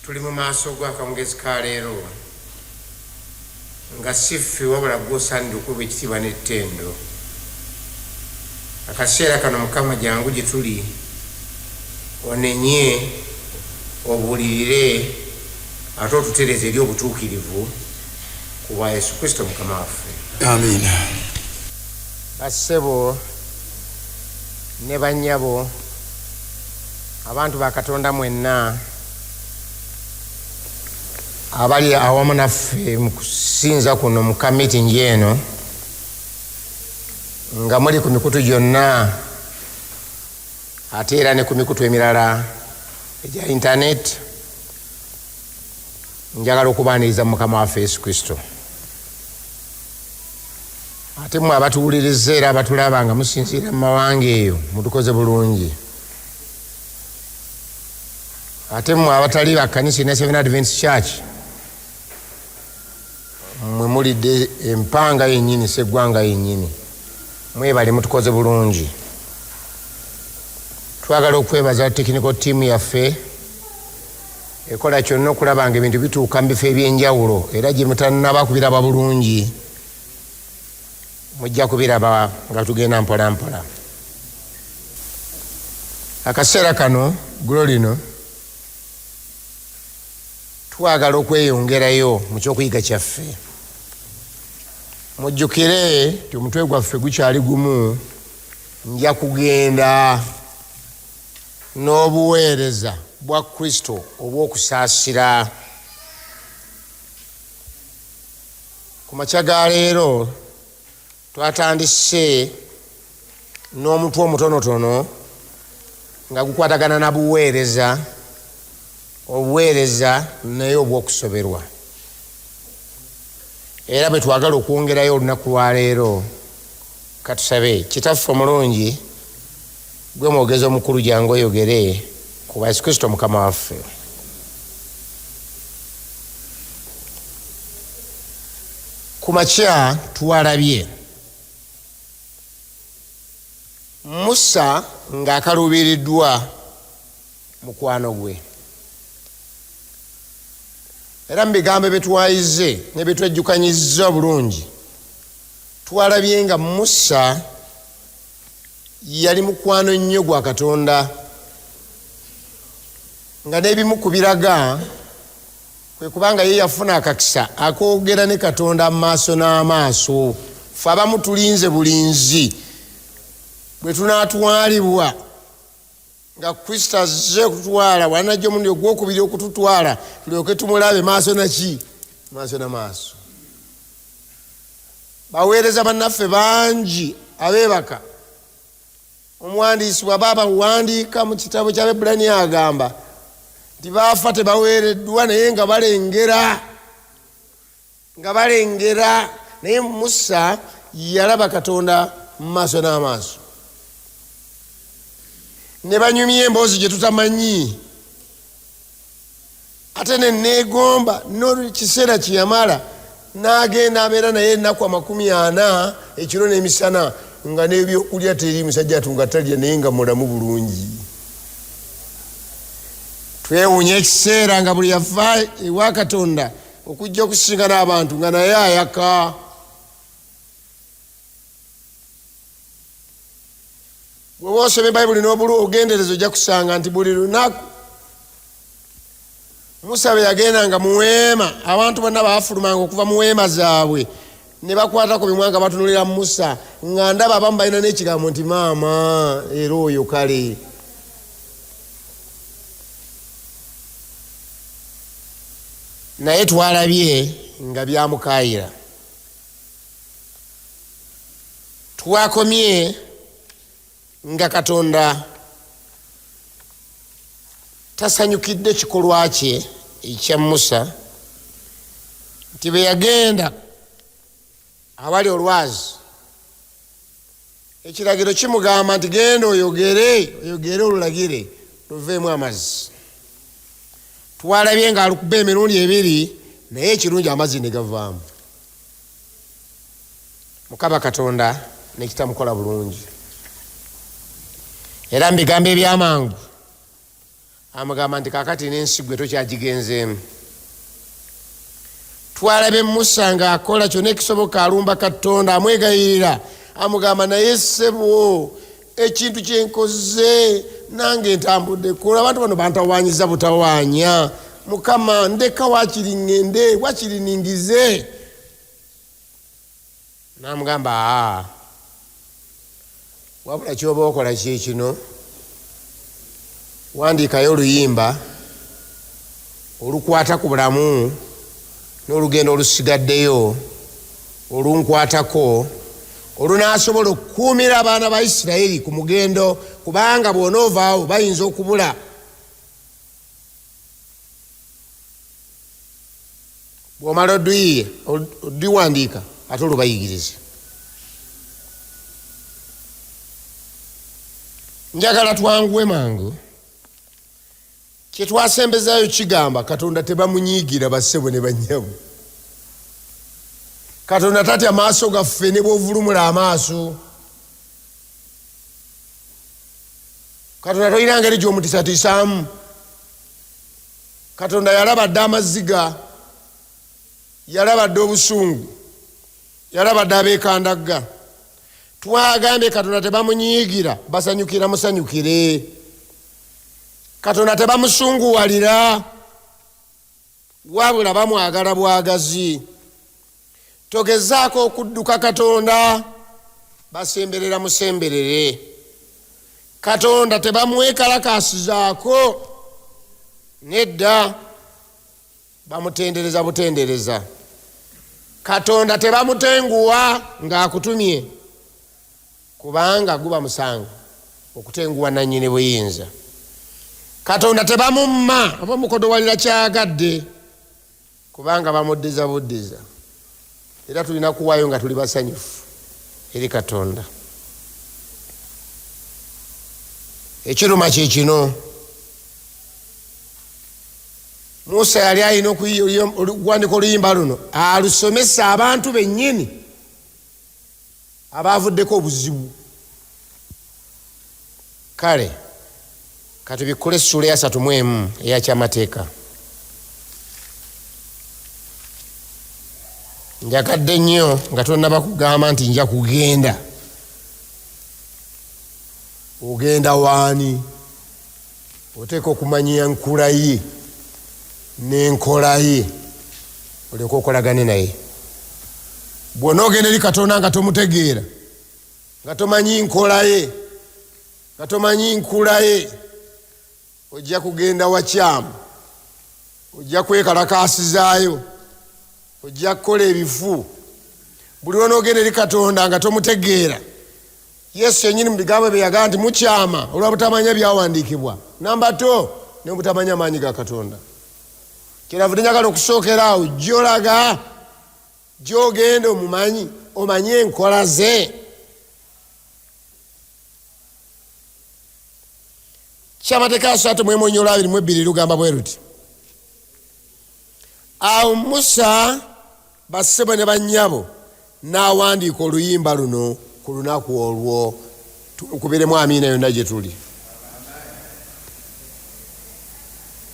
Tuli mu maaso go akawungeezi ka leero, nga si ffe wabula ggwe osaanidde okuweebwa ekitiibwa n'ettendo. Akaseera kano, Mukama, jangu gye tuli, onenye, obuulirire, ate otutereeze eri obutuukirivu, ku bwa Yesu Kristo Mukama waffe. Amiina. Bassebo ne bannyabo, abantu ba Katonda mwenna abali awamu naffe mu kusinza kuno mu ka meeting eno, nga muli ku mikutu gyonna ate era ne ku mikutu emirala egya internet, njagala okubaaniriza mu Mukama waffe Yesu Kristo. Ate mmwe abatuwuliriza era abatulaba nga musinziira mu mawanga eyo, mutukoze bulungi. Ate mmwe abatali ba kkanisa ina Seven Adventist Church, mmwe mulidde empanga yennyini, sseggwanga yennyini, mwebale, mutukoze bulungi. Twagala okwebaza technical team yaffe ekola kyonna okulaba nga ebintu bituuka mu bifo eby'enjawulo, era gye mutannaba kubiraba bulungi mujja kubiraba nga tugenda mpola mpola. Akaseera kano ggulo lino twagala okweyongerayo mu kyokuyiga kyaffe. Mujjukire nti omutwe gwaffe gukyali gumu, nja kugenda n'obuweereza bwa Kristo obw'okusaasira. Ku makya ga leero twatandise n'omutwe omutonotono nga gukwatagana na buweereza, obuweereza naye obw'okusoberwa. Era bwe twagala okwongerayo olunaku lwa leero, katusabe. Kitaffe omulungi, gwe mwogezi omukulu, jangu oyogere ku bwa Yesu Kristo Mukama waffe. Ku makya twalabye Musa ng'akaluubiriddwa mukwano gwe, era mu bigambo bye twayize ne bye twejjukanyizza obulungi, twalabye nga Musa yali mukwano nnyo gwa Katonda, nga n'ebimu ku biraga kwe kubanga ye yafuna akakisa akoogera ne Katonda maaso n'amaaso. Ffe abamu tulinze bulinzi bwe tunaatwalibwa nga Kristo azze okututwala, bw'anajja omulundi ogwokubiri okututwala, tulyoke tumulabe maaso na ki? Maaso na maaso. Baweereza bannaffe bangi abeebaka. Omuwandiisi bw'aba abawandiika mu kitabo ky'Abaebbulaniya agamba nti baafa tebaweereddwa, naye nga balengera, nga balengera. Naye Musa yalaba Katonda mu maaso n'amaaso, ne banyumya emboozi gye tutamanyi. Ate ne neegomba n'ekiseera kye yamala n'agenda abeera naye ennaku 40 ekiro n'emisana, nga n'ebyokulya teri, musajja atu nga talya, naye nga mulamu bulungi. Twewuunya ekiseera nga buli yava ewa Katonda okujja okusisinkana abantu nga naye ayaka. Bw'oba osomye Bayibuli n'obugendereza ojja kusanga nti buli lunaku Musa bwe yagendanga mu weema, abantu bonna baafulumanga okuva mu weema zaabwe ne bakwata ku bimwa nga batunulira Musa, nga ndaba abamu balina n'ekigambo nti maama era oyo kale. Naye twalabye nga byamukaayira. Twakomye nga Katonda tasanyukidde kikolwa kye ekya Musa, nti bwe yagenda awali olwazi, ekiragiro kimugamba nti genda oyogere, oyogere olulagire luveemu amazzi. Twalabye ng'alukuba emirundi ebiri, naye ekirungi amazzi ne gavaamu. Mukama Katonda nekitamukola bulungi. Era mu bigambo eby'amangu, Amugamba nti kaakati n'ensi gwe tokyagigenzeemu. Twalabe Musa ng'akola kyonna ekisoboka, alumba Katonda, amwegayirira, amugamba naye ssebo ekintu kyenkoze nange ntambuddeko, abantu bano bantawanyiza butawaanya, Mukama ndeka wakiri ŋŋende, wakiri ningize. N'amugamba aa, wabula kyoba okola kyekino, wandiikayo oluyimba olukwata ku bulamu n'olugendo olusigaddeyo olunkwatako, olunaasobola okukuumira abaana ba Isirayiri ku mugendo, kubanga bw'onoovaawo bayinza okubula. Bw'omala odiwandiika ate olubayigirize. Njagala twanguwe mangu. Kye twasembezaayo kigamba Katonda tebamunyiigira bassebo ne bannyabo. Katonda tatya maaso gaffe ne bw'ovulumula amaaso. Katonda tolina ngeri gy'omutisatiisaamu. Katonda yalaba dda amaziga, yalaba dda obusungu, yalaba dda abeekandagga. Twagambye Katonda tebamunyiigira, basanyukira musanyukire. Katonda tebamusunguwalira, wabula bamwagala bwagazi. Togezaako okudduka Katonda, basemberera musemberere. Katonda tebamwekalakaasizaako, nedda, bamutendereza butendereza. Katonda tebamutenguwa ng'akutumye, kubanga guba musango okutenguwa nannyini buyinza. Katonda tebamumma oba mukodowalira kyagadde, kubanga bamuddiza buddiza. Era tulina kuwaayo nga tuli basanyufu eri Katonda. Ekiruma kye kino, Musa yali alina okuwandika oluyimba luno alusomesa abantu bennyini abaavuddeko obuzibu. Kale katubikkule essuula eya 31 eya Kyamateeka. Njagadde nnyo nga tonnaba kugamba nti nja kugenda. Ogenda waani? Oteeka okumanya enkula ye n'enkola ye olyoke okolagane naye. Bw'onoogenda eri Katonda nga tomutegeera, nga tomanyi nkola ye, nga tomanyi nkula ye, ojja kugenda wakyamu, ojja kwekalakaasizaayo, ojja kukola ebifu. Buli lw'onoogenda eri Katonda nga tomutegeera, Yesu yennyini mu bigambo bye yagamba nti mukyama olw'obutamanya byawandiikibwa. Namba 2, ne butamanya amaanyi ga Katonda. Kyenavudde njagala okusookera awo gy'olaga, gy'ogenda omumanyi, omanye enkola ze. Kyamateeka 31 22 lugamba bwe luti: awo Musa bassebo ne bannyabo n'awandiika oluyimba luno ku lunaku olwo. Tumukubiremu amiina yonna gye tuli.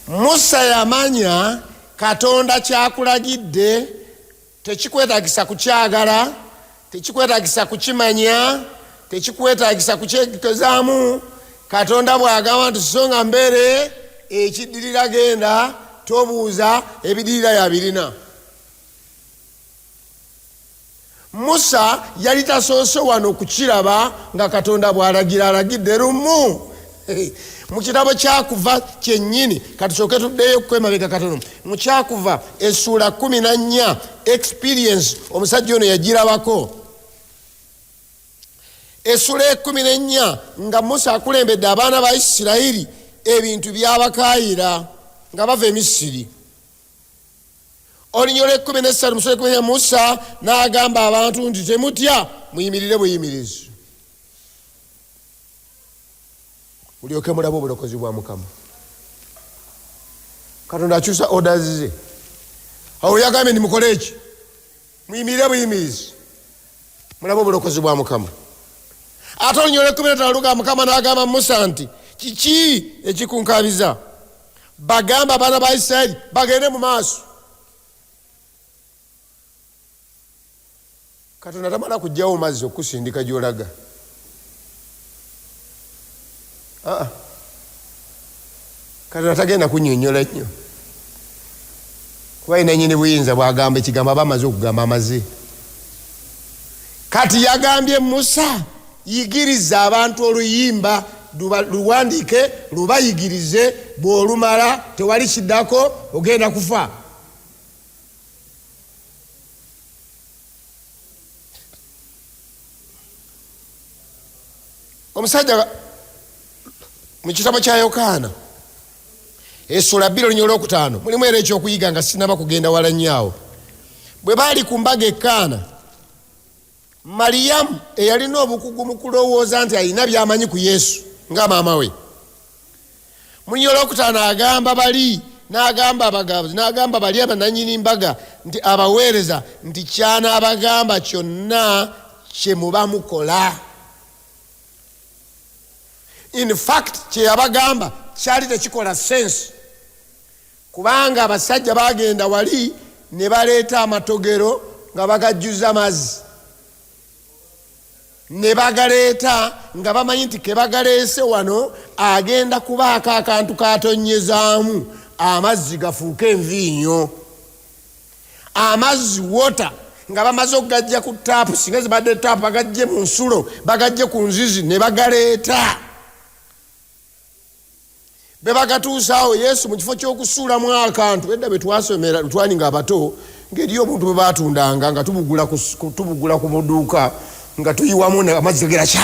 Musa yamanya Katonda kyakulagidde tekikwetagisa kukyagala, tekikwetagisa kukimanya, tekikwetagisa kukyegezaamu. Katonda bw'agamba nti so nga mbeere ekiddirira genda, tobuuza, ebidirira yabirina. Musa yali tasoose wano kukiraba nga Katonda bw'alagira, alagidde lumu. Mu kitabo kyakuva kyennyini, katusooke tuddeyo kwemabega katono. Mu kyakuva essuula 14, experience omusajja ono yagirabako. Essuula 14 nga Musa akulembedde abaana ba Isirayiri, ebintu byabakaayira nga bava e Misiri. Olunyiriri 13 mu ssuula 14, Musa n'agamba abantu nti temutya, muyimirire buyimirizi, mulyoke mulabe obulokozi bwa Mukama. Katonda akyusa orders ze. Awo yagambye nti mukole eki? Muyimirire buyimirizi, mulabe obulokozi bwa Mukama. Ate olunyiriri 15 lugamba, Mukama n'agamba Musa nti kiki ekikunkabiza? Bagamba abaana ba Isirayiri bagende mu maaso. Katonda tamala kujjawo mazzi okukusindika gy'olaga. Aa, Katonda tagenda kunyonyola nnyo, kuba yina nyini buyinza. Bwagamba ekigambo aba amaze okugamba, amaze. Kati yagambye Musa, yigiriza abantu oluyimba, luwandiike, lubayigirize. Bw'olumala tewali kiddako, ogenda kufa. Omusajja mu kitabo kya Yokaana essula 2:5 mulimu era ekyokuyiga, nga sinaba kugenda wala nnyo awo. Bwe baali ku mbaga ekkaana, Mariyamu eyalina obukugu mu kulowooza nti alina by'amanyi ku Yesu nga maama we, mu 5 agamba bali, n'agamba abagabuzi, n'agamba bali abananyini mbaga nti abaweereza nti kyanaabagamba kyonna kye muba mukola. In fact, kye yabagamba kyali tekikola sense, kubanga abasajja bagenda wali ne baleeta amatogero nga bagajjuza mazzi ne bagaleeta, nga bamanyi nti ke bagaleese wano agenda kubaako akantu katonyezaamu amazzi gafuuke enviinyo. Amazzi, water, nga bamaze okugajja ku taapu, singa zibadde taapu, bagajje mu nsulo, bagajje ku nzizi ne bagaleeta. Bwe bagatuusaawo, Yesu mu kifo ky'okusuulamu akantu, edda bwe twasomera, twali nga abato, ng'eriyo obuntu bwe baatundanga nga tubugula ku buduuka, nga tuyiwamu amazzi gagera kya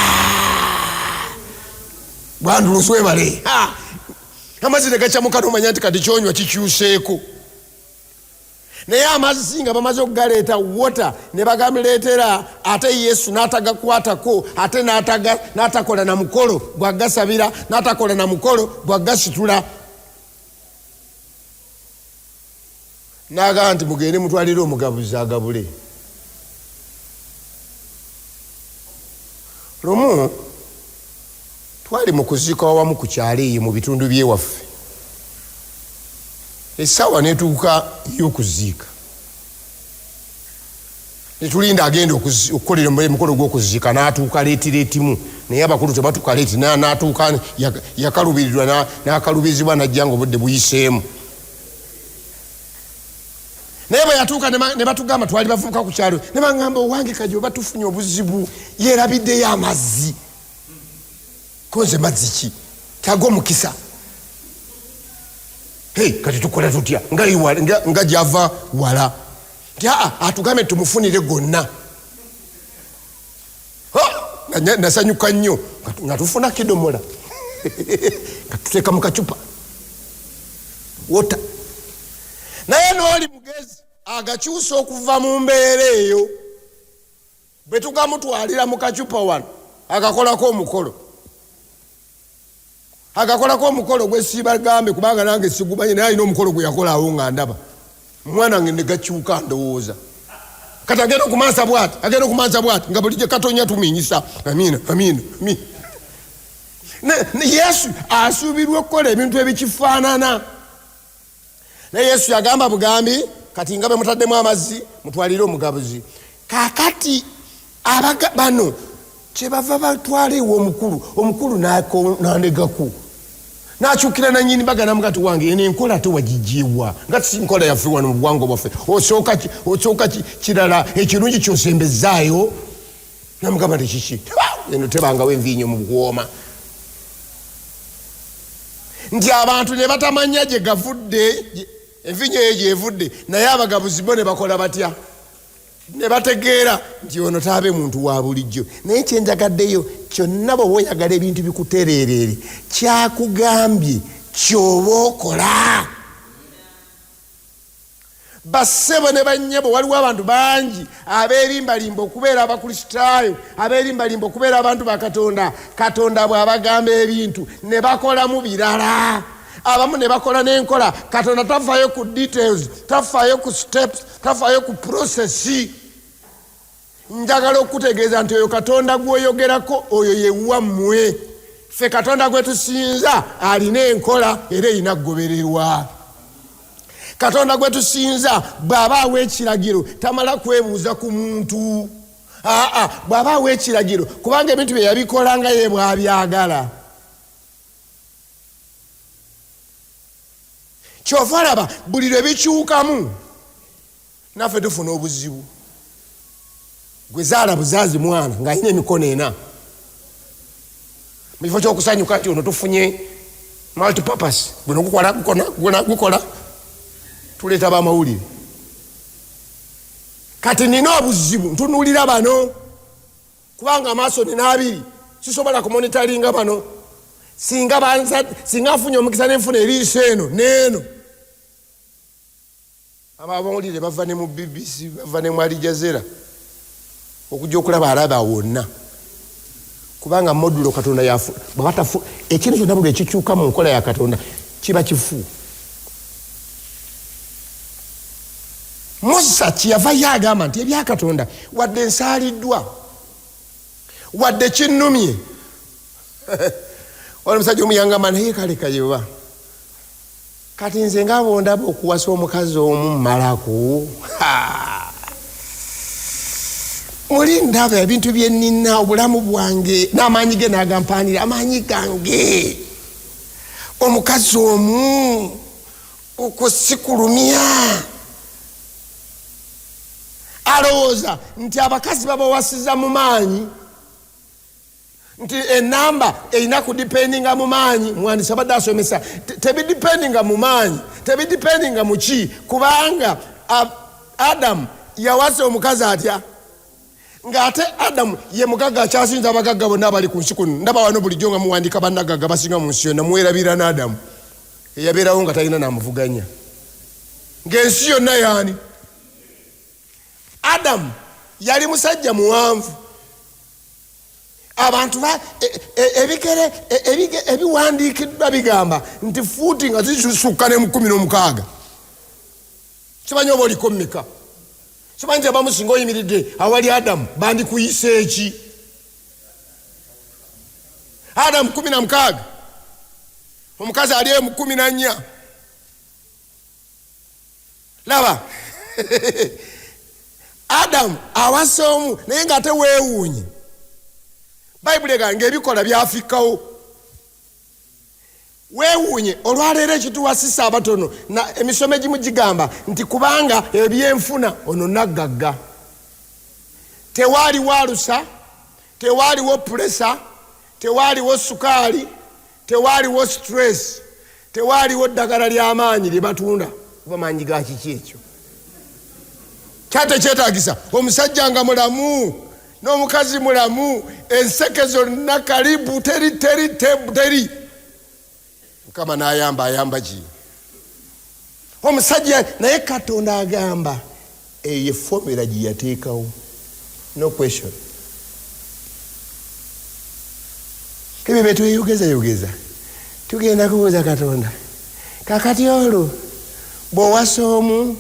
bwandulusi webale, amazzi ne gakyamuka, nomanya nti kati kyonywa kikyuseeko. Naye amazzi nga bamaze okugaleeta, water, ne bagamuleetera, ate Yesu n'atagakwatako, ate n'atakola na mukolo gwagasabira, n'atakola na mukolo gwagasitula, n'agamba nti mugende mutwalire omugabuzi agabule. Lumu twali mu kuziika wamu ku kyalo eyo mu bitundu byewaffe. Essaawa netuuka ey'okuziika, netulinda agenda okukolera emukolo gw'okuziika, n'atuuka leetireetimu. Naye abakulu tebatuuka late. N'atuuka yakalubirirwa, n'akalubizibwa, najja nga obudde buyiseemu. Naye bwe yatuuka ne batugamba, twali bavubuka ku kyalo, ne baŋŋamba, owange kaji oba tufunye obuzibu, yeerabiddeyo amazzi. Konze mazzi ki tag'omukisa? Hey, kati tukola tutya nga gyava wala? Nti aa, atugambe tumufunire gonna. Nasanyuka nnyo nga tufuna kidomola nga tuteeka mu kacupa water. Naye n'oli mugezi agakyusa okuva mu mbeera eyo. Bwe tugamutwalira mu kacupa wano, agakolako omukolo, agakolako omukolo gwesibagambe, kubanga nange sigumanyi, naye alina omukolo gwe yakolawo nga ndaba mwana wange negakyuka. Ndowooza kati agenda okumansa bwati, agenda okumansa bwati, nga buli gye katonya tuminyisa, amiina, amiina, amiina. Yesu asuubirwa okukola ebintu ebikifaanana, naye Yesu yagamba bugambi, kati nga bwe mutaddemu amazzi, mutwalire omugabuzi. Kakati abaga bano kyebava batwala ew'omukulu, omukulu n'anegaku, n'akyukira nanyini baga, namuga ti wange, eno enkola ate wagijewa? Nga si nkola yaffe wano mu buwangwa bwaffe. Osooka kirala ekirungi kyosembezaayo. Namugamba nti kiki eno tebangawo enviinyo mu buwooma, nti abantu ne batamanya gye gavudde, enviinyo eyo gyevudde. Naye abagabuzi bo ne bakola batya? Ne bategeera nti ono taabe muntu wa bulijjo. Naye kyenjagaddeyo kyonna, bw'oba oyagala ebintu bikutereerere, kyakugambye kyoba okola. Bassebo ne bannyabo, waliwo abantu bangi abeerimbalimba okubeera Abakristaayo, abeerimbalimba okubeera abantu ba Katonda. Katonda bw'abagamba ebintu ne bakolamu birala, abamu ne bakola n'enkola. Katonda tafaayo ku details, tafaayo ku steps, tafaayo ku process. Njagala okutegeeza nti oyo Katonda gw'oyogerako, oyo yewammwe. Ffe Katonda gwe tusinza alina enkola era erina kugobererwa. Katonda gwe tusinza bw'aba awa ekiragiro tamala kwebuuza ku muntu. Aa, bw'aba awa ekiragiro, kubanga ebintu bye yabikola nga ye bw'abyagala. Kyova olaba buli lwe bikyukamu naffe tufuna obuzibu. Gwe zaala buzaazi mwana ng'alina emikono ena, mu kifo ky'okusanyuka nti ono tufunye multipurpose, guno gukola, gukola, gukola, gukola, tuleeta bamawulire. Kati nina obuzibu, ntunuulira bano kubanga amaaso nina abiri, sisobola kumonitaringa bano. Singa nfunye omukisa nenfuna eriiso eno n'eno. Abamawulire bava ne mu BBC, bava ne mu Al Jazeera okujja okulaba alaba wonna, kubanga modulo Katonda yafu, bw'aba tafu, ekintu kyonna buli ekikyuka mu nkola ya Katonda kiba kifu. Musa kyeyava ye agamba nti ebya Katonda wadde nsaaliddwa, wadde kinnumye. Wali omusajja omu yangamba, naye kale kayoba, kati nze nga bwondaba okuwasa omukazi omu mmalaku. Muli ndaba ebintu bye nnina, obulamu bwange n'amaanyi ge n'agampanira, amaanyi gange, omukazi omu okwo sikulumya. Alowooza nti abakazi babawasiza mu maanyi, nti enamba erina kudipendinga mu maanyi. Muwandisi abadde asomesa, tebidipendinga mu maanyi, tebidipendinga mu ki, kubanga Adamu yawasa omukazi atya ng'ate Adamu ye mugagga akyasinza abagagga bonna abali ku nsi kuno. Ndaba wano bulijjo nga muwandika bannagagga basinga mu nsi yonna, mwerabira n'Adamu eyabeerawo nga talina namuvuganya, ng'ensi yonna yaani. Adamu yali musajja muwanvu, abantu ebigere ebiwandiikiddwa bigamba nti fuuti nga zisukka ne mu 16. Simanyi oba oliko mmeka, simanyi nti abamu singa oyimiridde awali Adamu bandikuyisa eki. Adamu 16, omukazi ali emu 14. Laba Adamu awasa omu, naye ng'ate weewuunye, Bayibuli egamba ng'ebikola byafikkawo. Weewuunye olwaleero ekituwasisa abatono, na emisomo egimu gigamba nti kubanga ebyenfuna ono naggagga, tewaaliwo alusa, tewaaliwo puresa, tewaaliwo sukaali, tewaaliwo stress, tewaaliwo ddagala ly'amaanyi lye batunda. Kuba maanyi ga kiki ekyo? Kyate kyetaagisa omusajja nga mulamu n'omukazi mulamu, enseke zonna kalibu, teri teri teri. Mukama n'ayamba, ayamba ki omusajja? Naye Katonda agamba eyo ye formula gye yateekawo, no question. Ebyo bye tweyogezayogeza tugenda kubuuza Katonda. Kakati olwo bw'owasa omu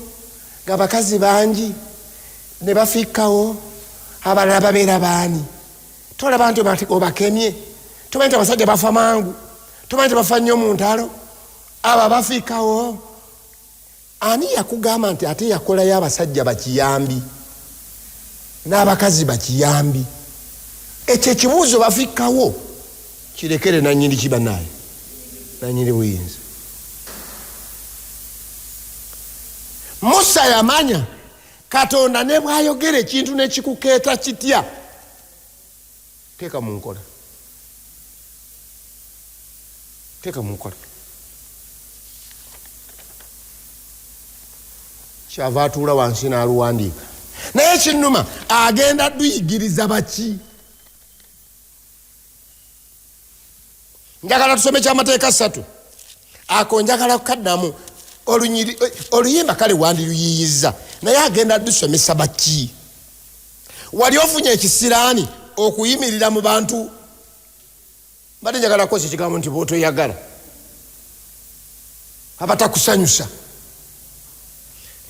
nga bakazi bangi ne bafikkawo, abalala babeera baani? Tolaba nti obakemye? Tomanyi nti abasajja bafa mangu? Tomanyi nti bafa nnyo mu ntalo? Abo abafikkawo, ani yakugamba nti ate yakolayo abasajja bakiyambi n'abakazi bakiyambi? Ekyo ekibuuzo bafikkawo kirekere nanyini kiba naye nanyini buyinza. Musa yamanya Katonda ne bw'ayogera ekintu nekikukeeta kitya, teeka mu nkola, teeka mu nkola. Kyava atuula wansi n'aluwandiika. Naye kinnuma, agenda duyigiriza baki? Njagala tusome kyamateeka 3 ako, njagala kukaddamu oluyimba, kale wandiruyiyiza, naye agenda dusomesa baki? Wali ofunye ekisiraani okuyimirira mu bantu? Mbadde njagala kukozesa ekigambo nti bw'otoyagala, abatakusanyusa.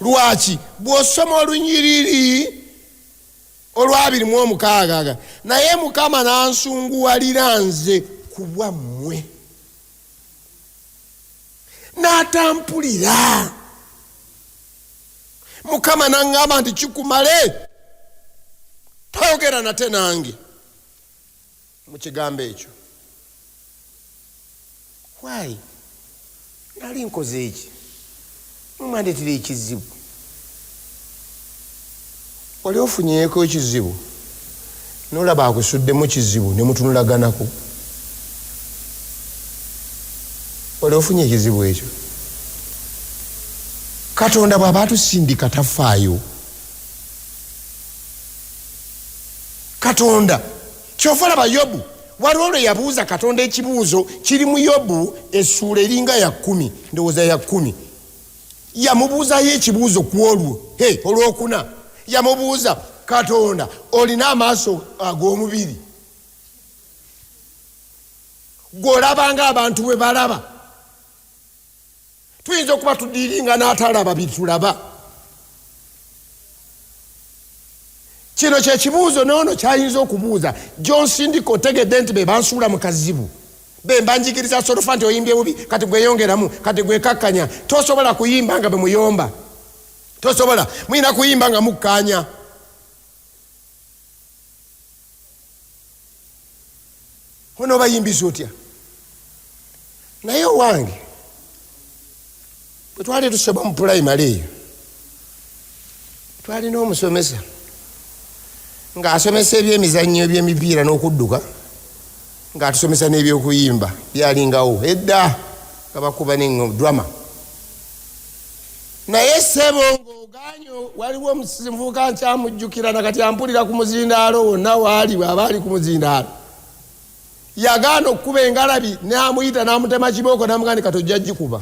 Lwaki? Bw'osoma olunyiriri olwabiri mu omukaaga, naye Mukama n'ansunguwalira nze. Ku bwammwe n'atampulira. Mukama n'aŋŋamba nti, "Kikumale, toyogera nate nange mu kigambo ekyo." Why? Nali nkoze eki? Mumwandetera ekizibu. Wali ofunyeeko ekizibu nolaba akusuddemu kizibu ne mutunulaganako? Wali ofunye ekizibu ekyo? Katonda bw'aba atusindika tafaayo. Katonda kyova olaba Yobu, waliwo lwe yabuuza Katonda ekibuuzo. Kiri mu Yobu essuula eringa ya 10, ndowooza ya 10. Yamubuuzayo ekibuuzo ku olwo olwokuna. Yamubuuza, "Katonda, olina amaaso ag'omubiri gw'olabanga abantu bwe balaba? Tuyinza okuba tudiiringa n'atalaba bitulaba." Kino kyekibuuzo noono kyayinza okubuuza gyonsindika. Otegedde nti be bansuula mu kazibu, bemba njigiriza solofa nti oyimbye bubi, kati gweyongeramu, kati gwekakkanya. Tosobola kuyimba nga bwe muyomba, tosobola. Mulina kuyimba nga mukkaanya. Onoobayimbiza otya? Naye owange, bwe twali tusoma mu pulayimale eyo, twalina omusomesa ng'asomesa ebyemizannyo, ebyemipiira n'okudduka, ng'atusomesa n'ebyokuyimba. Byalingawo edda nga bakuba neŋŋo drama. Naye ssebo, ng'oganye, waliwo omuvubuka nkyamujjukira nakati, ampulira ku muzindaalo wonna waali, bw'aba ali ku muzindaalo, yagaana okukuba engalabi, n'amuyita n'amutema kibooko, n'amugamba nti, "Kati ojja gikuba."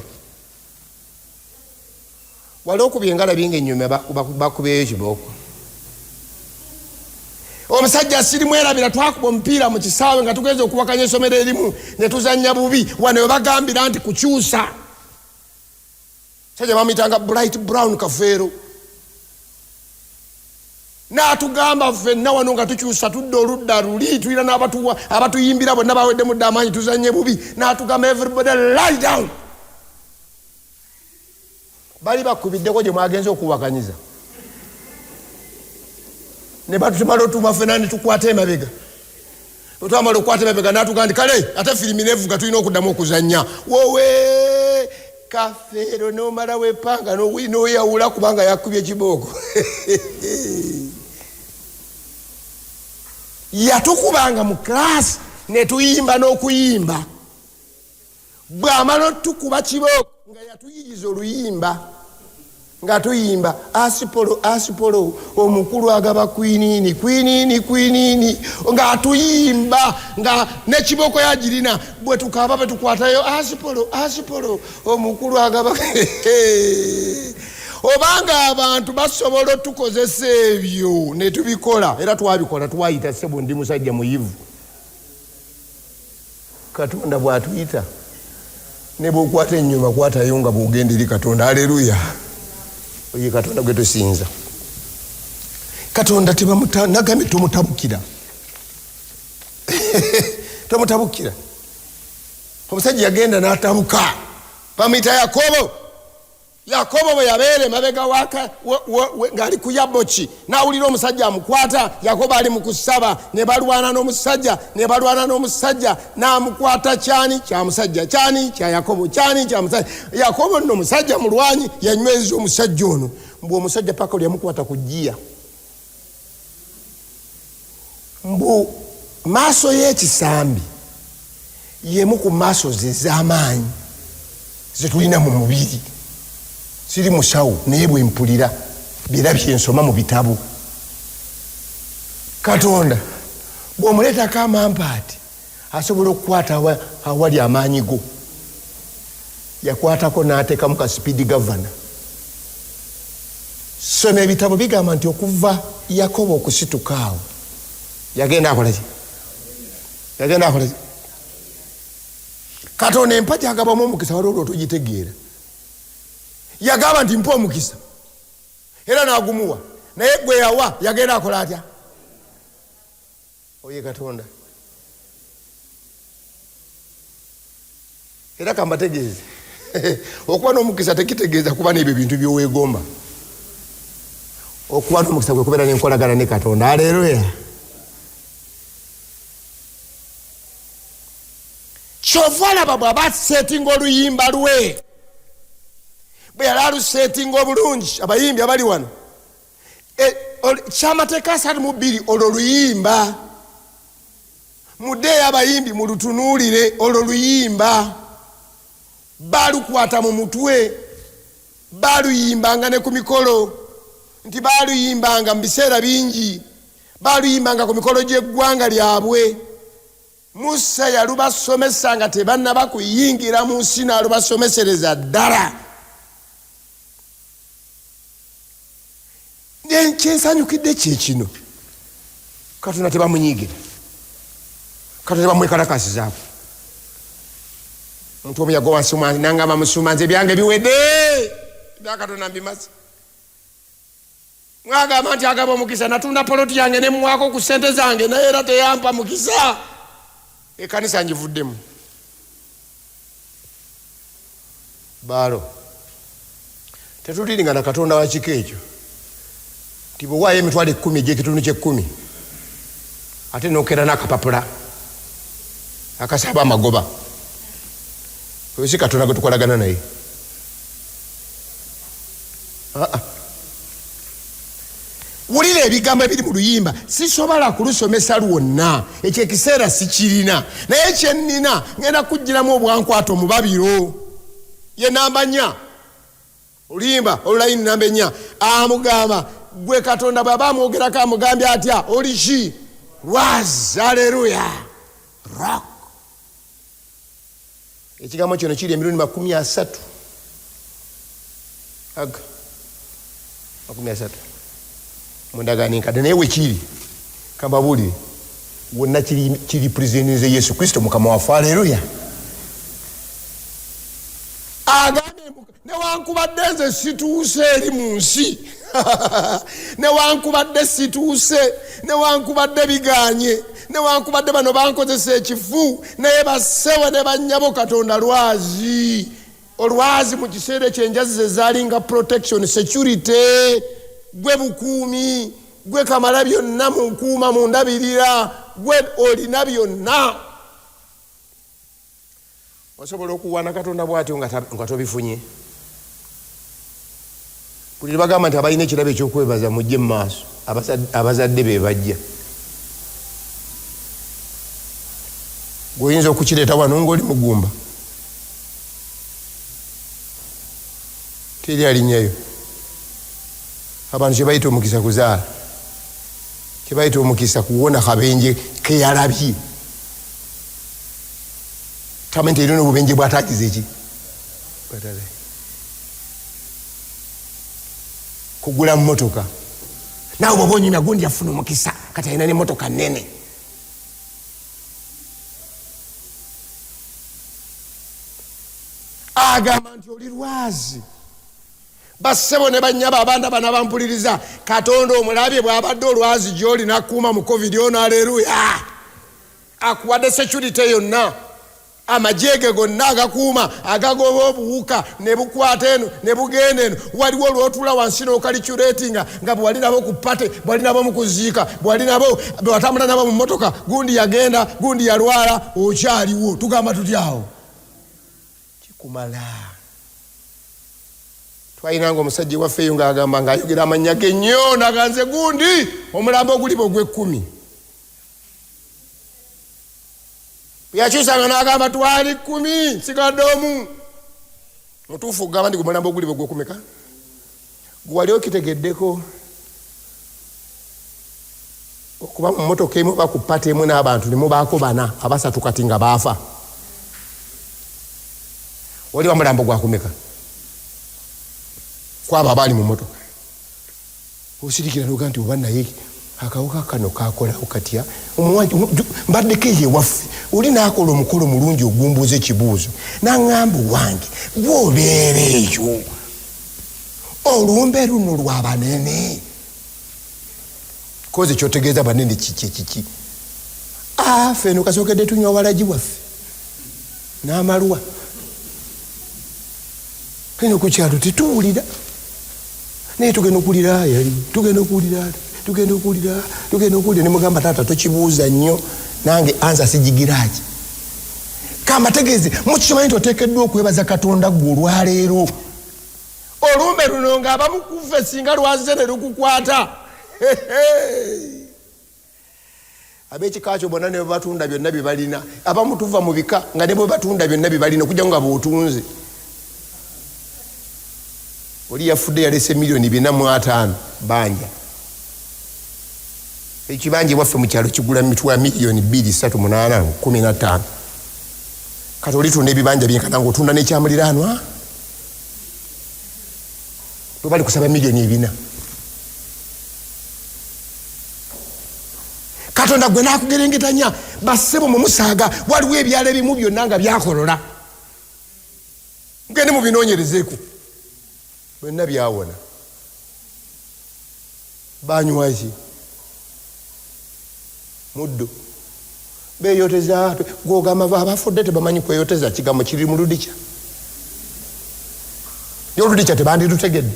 Wali okubya engalabi ngaenyuma bakubeeyo kibooko? Omusajja sirimwerabira. Twakuba omupiira mu kisaawe nga tugenza okuwakanya essomero erimu, ne tuzanya bubi. Wano webagambira nti kukyusa. Sajja bamuyitanga Bright Brown Kafeero, n'atugamba ffenna wano nga tukyusa tudde oludda luli, tulina n'abatuwa abatuyimbira bonna baweddemu dde amaanyi, tuzanye bubi. N'atugamba, "Everybody lie down." Bali bakubiddeko gye mwagenza okuwakanyiza, ne batumala otuma ffenna ne tukwata emabega. Bwetwamala okukwata emabega, n'atugamba nti, "Kale ate firimi nevuga, tulina okuddamu okuzannya." Wowe Kafeero, nomala wepanga noyawula kubanga yakubye kibooko. Yatukubanga mu class netuyimba n'okuyimba. Bw'amala otukuba kibooko, nga yatuyigiza oluyimba nga tuyimba, "Asipolo, asipolo, omukulu agaba kwinini, kwinini, kwinini," ng'atuyimba nga nekibooko yagirina. Bwe tukaba bwe tukwatayo, "Asipolo, asipolo, omukulu agaba." Obanga abantu basobola otukozesa ebyo ne tubikola, era twabikola, twayita. Sebo, ndi musajja muyivu. Katonda bw'atuyita, ne bw'okwata ennyuma, kwatayo nga bw'ogenda eri Katonda. Aleluya! Oye Katonda gwe tusinza. Katonda nagambye tomutabukira, tomutabukira. Omusajja yagenda n'atabuka, bamuyita Yakobo. Yakobo bwe yabeera emabega ng'ali ku Yaboki, n'awulira omusajja amukwata. Yakobo ali mu kusaba, ne balwana n'omusajja, ne balwana n'omusajja, n'amukwata kyani kya musajja, kyani kya Yakobo, kyani kya musajja. Yakobo nno musajja mulwanyi, yanyweza omusajja ono. Mbu omusajja paka lyamukwata ku jjiya. Mbu maaso y'ekisambi yemu ku maaso ze ez'amaanyi zetulina mu mubiri. Siri musawo, naye bwe mpulira byera byensoma mu bitabo. Katonda bw'omuleetako amampaati, asobola okukwata awali amaanyi go. Yakwatako n'ateekamu ka speed governor. Soma ebitabo, bigamba nti okuva Yakobo okusituka awo, yagenda akolaki? Yagenda akolaki? Katonda empa gyagabamu omukisa, waliwo olwotugitegeera. Yagamba nti, "Mpa omukisa," era n'agumuwa. Naye gwe yawa yagenda akola atya? Oye Katonda. Era kambategeeze, okuba n'omukisa tekitegeeza kuba n'ebyo bintu by'oweegomba. Okuba n'omukisa kwe kubeera n'enkolagana ne Katonda. Aleluya! Kyova olaba bw'aba asetinga oluyimba lwe, bwe yali alusetinga obulungi, abayimbi abali wano, kyamateeka 32 olwo luyimba. Muddeeyo abayimbi mulutunuulire olwo luyimba. Baalukwata mu mutwe, baaluyimbanga ne ku mikolo, nti baaluyimbanga mu biseera bingi, baaluyimbanga ku mikolo gy'eggwanga lyabwe. Musa yalubasomesa nga tebannaba kuyingira mu nsi, n'alubasomesereza ddala. Kyensanyukidde kye kino, Katonda tebamunyiigira, Katonda tebamwekalakasizaako. Omuntu omu yagwa wansi nangamba, musumba nze ebyange biwedde, ebya Katonda mbimaze. Mwagamba nti agaba omukisa, natunda poloti yange nemuwaako ku ssente zange, naye era teyampa mukisa, ekkanisa ngivuddemu. Baalo tetuliringa na Katonda wa kika ekyo nti bwewaayo emitwalo 10 egy'ekitundu ky'ekkumi ate n'okeera n'akapapula akasaba amagoba. Oyo si Katonda gwe tukolagana naye. Wulira ebigambo ebiri mu luyimba, sisobola kulusomesa lwonna, ekyo ekiseera sikirina, naye kyennina ngenda kuggyiramu obwankwato omubabiro. Ye namba 4, oluyimba olulayini namba 4, amugamba gwe Katonda bw'aba amwogerako amugambye atya? Oli ki? Lwazi. Aleluya. Rock. Ekigambo kino kiri emirundi 30, aga 30 mu ndagaano enkadde, naye wekiri kambabuulire wonna kiri presentinze Yesu Kristo Mukama waffe. Aleluya. Agambye newankubadde nze situuse eri mu nsi, newankubadde situuse, newankubadde biganye, newankubadde bano bankozesa ekifu, naye bassewe ne bannyabo Katonda lwazi. Olwazi mu kiseera ekyo enjazi ze zaalinga protection, security, gwe bukuumi, gwe kamala byonna mu nkuuma, mu ndabirira, gwe olina byonna. Osobola okuwaana Katonda bw'atyo nga tobifunye. Buli lwe bagamba nti abalina ekirabo eky'okwebaza mujje mu maaso, abazadde be bajja. Gwe oyinza okukireeta wano ng'oli mugumba, teri alinnyayo. Abantu kye bayita omukisa kuzaala, kye bayita omukisa kuwona kabenje keyalabye. Tamanyi nti erina obubenje bw'atagize ki kugula mmotoka. Naawe bw'oba onyumya gundi yafuna omukisa kati alina n'emmotoka nnene. Agamba nti oli lwazi. Bassebo ne bannyabo abaana bano abampuliriza, Katonda omulabye bw'abadde olwazi gy'oli n'akuuma mu COVID ono. Aleluya. Akuwadde security yonna, amagye ge gonna agakuuma, agagoba obuwuka ne bukwata eno ne bugenda eno. Waliwo lw'otuula wansi n'okaliculatinga nga bwe wali nabo ku pate, bwe wali nabo mu kuziika, bwe wali nabo, bwe watambula nabo mu mmotoka, gundi yagenda, gundi yalwala, okyaliwo. Tugamba tutya awo? Kikumala. Twalinanga omusajja ewaffe eyo ng'agamba ng'ayogera amannya ge nnyo, naganze gundi omulambo oguliba ogw'ekkumi. Yakyusanga n'agamba twali 10, nsigadde omu. Mutuufu okugamba nti gwe mulambo oguliba ogw'okumeka? Gwe wali okitegeddeko okuba mu mmotoka emu oba ku pate emu n'abantu ne mubaako 4 abasatu kati nga baafa? Oli bamulambo gwakumeka kwabo abaali mu mmotoka? Osirikira n'ogaa nti oba naye akawuka kano kakolawo katya? Mbaddeko eyo ewaffe, oli n'akola omukolo mulungi ogumbuuza ekibuuzo, n'aŋŋamba owange gw'obeera eyo olumbe luno lwa banene, koze kyotegeeza banene kiki kiki? Ffe eno kasookedde tunywa walagi waffe n'amalwa. Tugenda ku kyalo tetuwulira, naye tugenda okuwulira yali, tugenda okuwulira, tugenda okuwulira, tugenda okuwulira. Nemugamba taata tokibuuza nnyo, nange ansa sigigiraki. Kambategeeze, mukimanyi nti oteekeddwa okwebaza Katonda ggwe olwaleero. Olumbe luno ng'abamu ku ffe singa lwazze ne lukukwata. Ab'ekika kyo bonna ne batunda byonna bye balina. Abamu tuva mu bika nga ne bwe batunda byonna bye balina okujja nga bw'otunze. Oli yafudde yalese 450 million banja. Ekibanja ewaffe mu kyalo kigula mitwa 2 3 8 15. Kati olitunda ebibanja byenkana ng'otunda n'ekyamuliraanwa bwe bali kusaba 400 million. Katonda gwe n'akugerengetanya. Bassebo mumusaaga, waliwo ebyalo ebimu byonna nga byakolola, mugende mubinoonyerezeeko, byonna byawona. Banywaki muddo, beyoteza. Gwogamba abafudde tebamanyi kweyoteza, kigambo kiri mu ludikya, oludikya tebandirutegedde.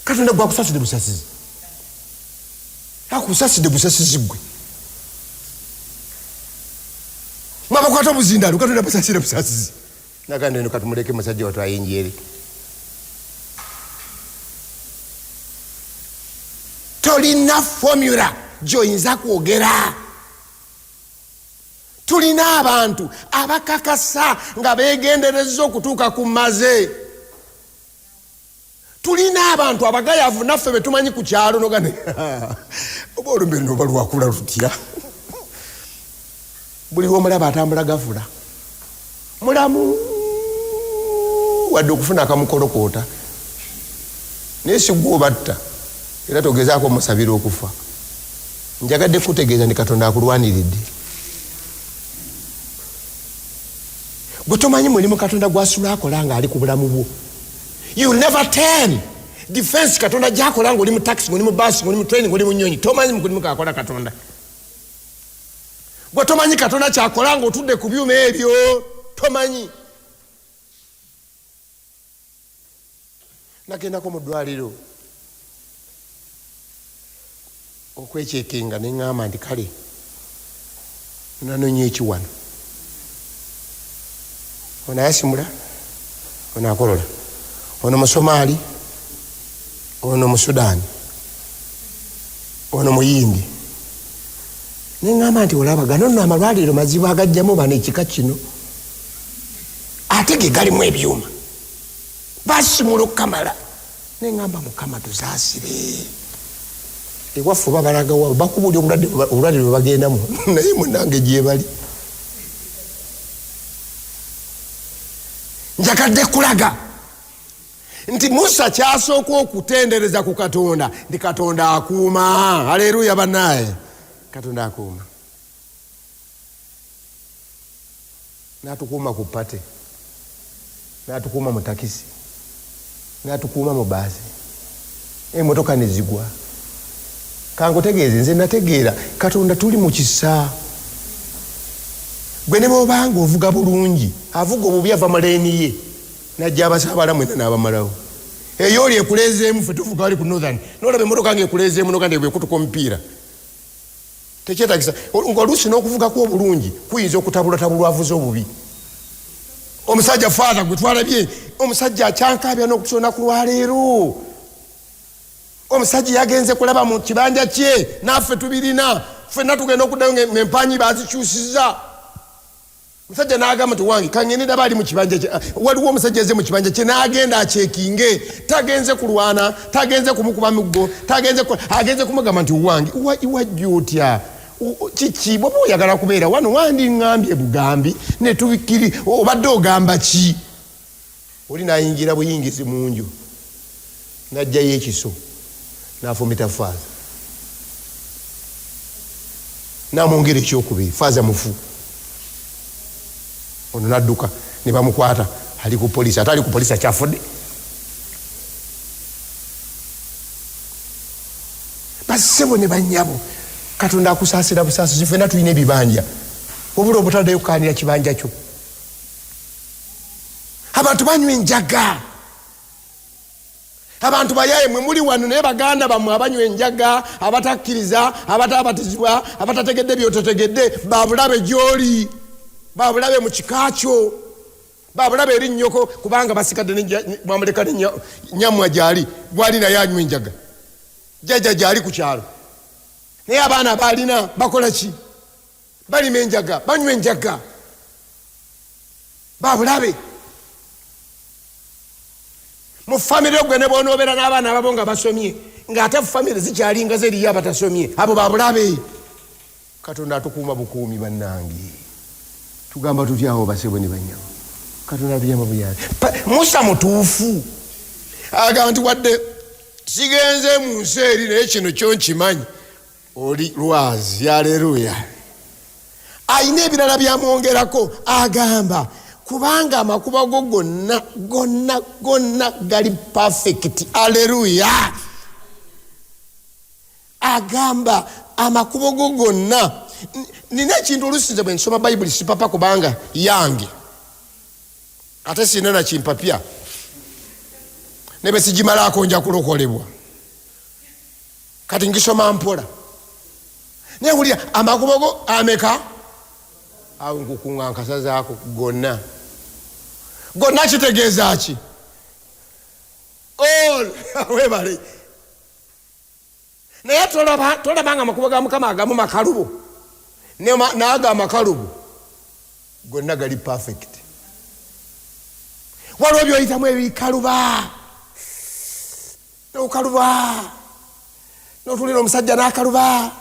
Katonda gwakusaside busasizi, akusaside busasizi. Gwe mwabakwata obuzindalo, Katonda busasire busasizi. Naganda eno katumuleke musajja watu ayinjeri. Tolina formula gyoyinza kwogera. Tulina abantu abakakasa nga begendereza okutuuka ku maze. Tulina abantu abagayavu naffe betumanyi ku kyalo nogane oba olumbe luno oba lwakula lutya. Buli lwomulaba atambula gavula mulamu, wadde okufuna akamukolokoota, naye sigwa obatta. Era togezaako omusabira okufa. Njagadde kutegeeza nti Katonda akulwaniridde. Gwe tomanyi mulimu Katonda gwasula akola nga ali ku bulamu bwo. You never tell defense Katonda gyakola nga oli mu taxi, nga oli mu basi, nga oli mu train, nga oli mu nyonyi. Tomanyi mulimu kakola Katonda. Gwe tomanyi Katonda kyakola nga otudde ku byuma ebyo, tomanyi. Nagendako mu ddwaliro okwekyekenga, neŋŋamba nti kale nanonya ekiwano. Ono ayasimula, ono akolola, ono Musomaali, ono Musudaani, ono Muyindi. Neŋŋamba nti olaba gano nno amalwaliro mazibu agajjamu bano ekika kino, ate ge galimu ebyuma basimula okukamala. Neŋŋamba Mukama tusaasire. Ewaffe oba balagawa bakubulya obulwadde bwe bagendamu, naye munange gyebali. Njagadde kulaga nti Musa kyasooka okutendereza ku Katonda nti Katonda akuuma. Aleluya bannaye, Katonda akuuma, n'atukuuma ku party, n'atukuuma mu takisi, n'atukuuma mu baasi, emotoka nezigwa. Kankutegeeze, nze nategeera Katonda tuli mu kisa. Gwe ne bwobanga ovuga bulungi, avuga obubi ava mu lane ye najja abasaabala mwena n'abamalawo. Eyo oli ekuleezeemu, ffe tuvuga wali ku Northern, nolaba emotoka nga ekuleezeemu, noga nti bwekutuka omupiira tekyetagisa. Nga oluusi n'okuvugako obulungi kuyinza okutabulatabulwa avuze obubi. Omusajja Father gwe twalabye, omusajja akyankabya n'okutunaku lwaleero. Omusajja yagenze kulaba mu kibanja kye, naffe tubirina ffenna, tugenda okuddayo ngaempanyi bazikyusiza. Musajja n'agamba nti wange kangende ndaba ali mu kibanja kye. Waliwo omusajja eze mu kibanja kye, n'agenda akyekinge. Tagenze kulwana, tagenze kumukuba muggo, tagenze, agenze kumugamba nti wange wajja otya? Kiki? Bwoba oyagala kubeera wano wandiŋŋambye bugambi netubikiri. Obadde ogamba ki? Oli nayingira buyingizi mu nju, najjayo ekiso, nafumita Faaza, namwongera ekyokubiri. Faaza mufu. Ono nadduka ne bamukwata, ali ku polisi, ate ali ku polisi akyafudde. Bassebo ne banyabo, Katonda akusaasira busaasizi. Fenna tulina ebibanja, wabula obutaddayo kukaanira kibanja kyo. Abantu banywa enjaga, abantu bayaye. Mwe muli wano naye baganda bammwe abanywa enjaga, abatakkiriza, abatabatizibwa, abatategedde byototegedde, babulabe gyoli, babulabe mu kika kyo, babulabe eri nnyoko, kubanga basigadde bamuleka nyammwa gyali, gwali naye anywa enjaga, jjajja gyali ku kyalo, naye abaana baalina bakola ki? Balima enjaga, banywa enjaga, babulabe mu famire. Gwe ne bwonobeera n'abaana ababo nga basomye, ng'ate famire zikyalinga zeriyo abatasomye, abo babulabe. Katonda atukuuma bukuumi. Bannange, tugamba tutyawo basebo ne banyabo? Katonda atuyamba buyambi. Musa mutuufu, agamba nti wadde sigenze mu nsi eri, naye kino kyo nkimanyi, oli lwazi. Aleluya! Ayina ebirala byamwongerako, agamba kubanga amakubo go gonna gonna gonna gali perfect. Aleluya! Agamba amakubo go gonna. Nina ekintu olusinze bwe nsoma Bayibuli, sipapa kubanga yange, ate sirina nakimpapya, ne bwe sigimalaako nja kulokolebwa. Kati ngisoma mpola, naye wulira amakubo go ameka awo nkukunga nkasazaako gonna gonna. Kitegeeza ki? All. Webale, naye tolaba nga amakubo ga Mukama agamu makalubo, naago amakalubo gonna gali perfect. Waliwo byoyitamu ebikaluba, nokaluba, notulira omusajja nakaluba,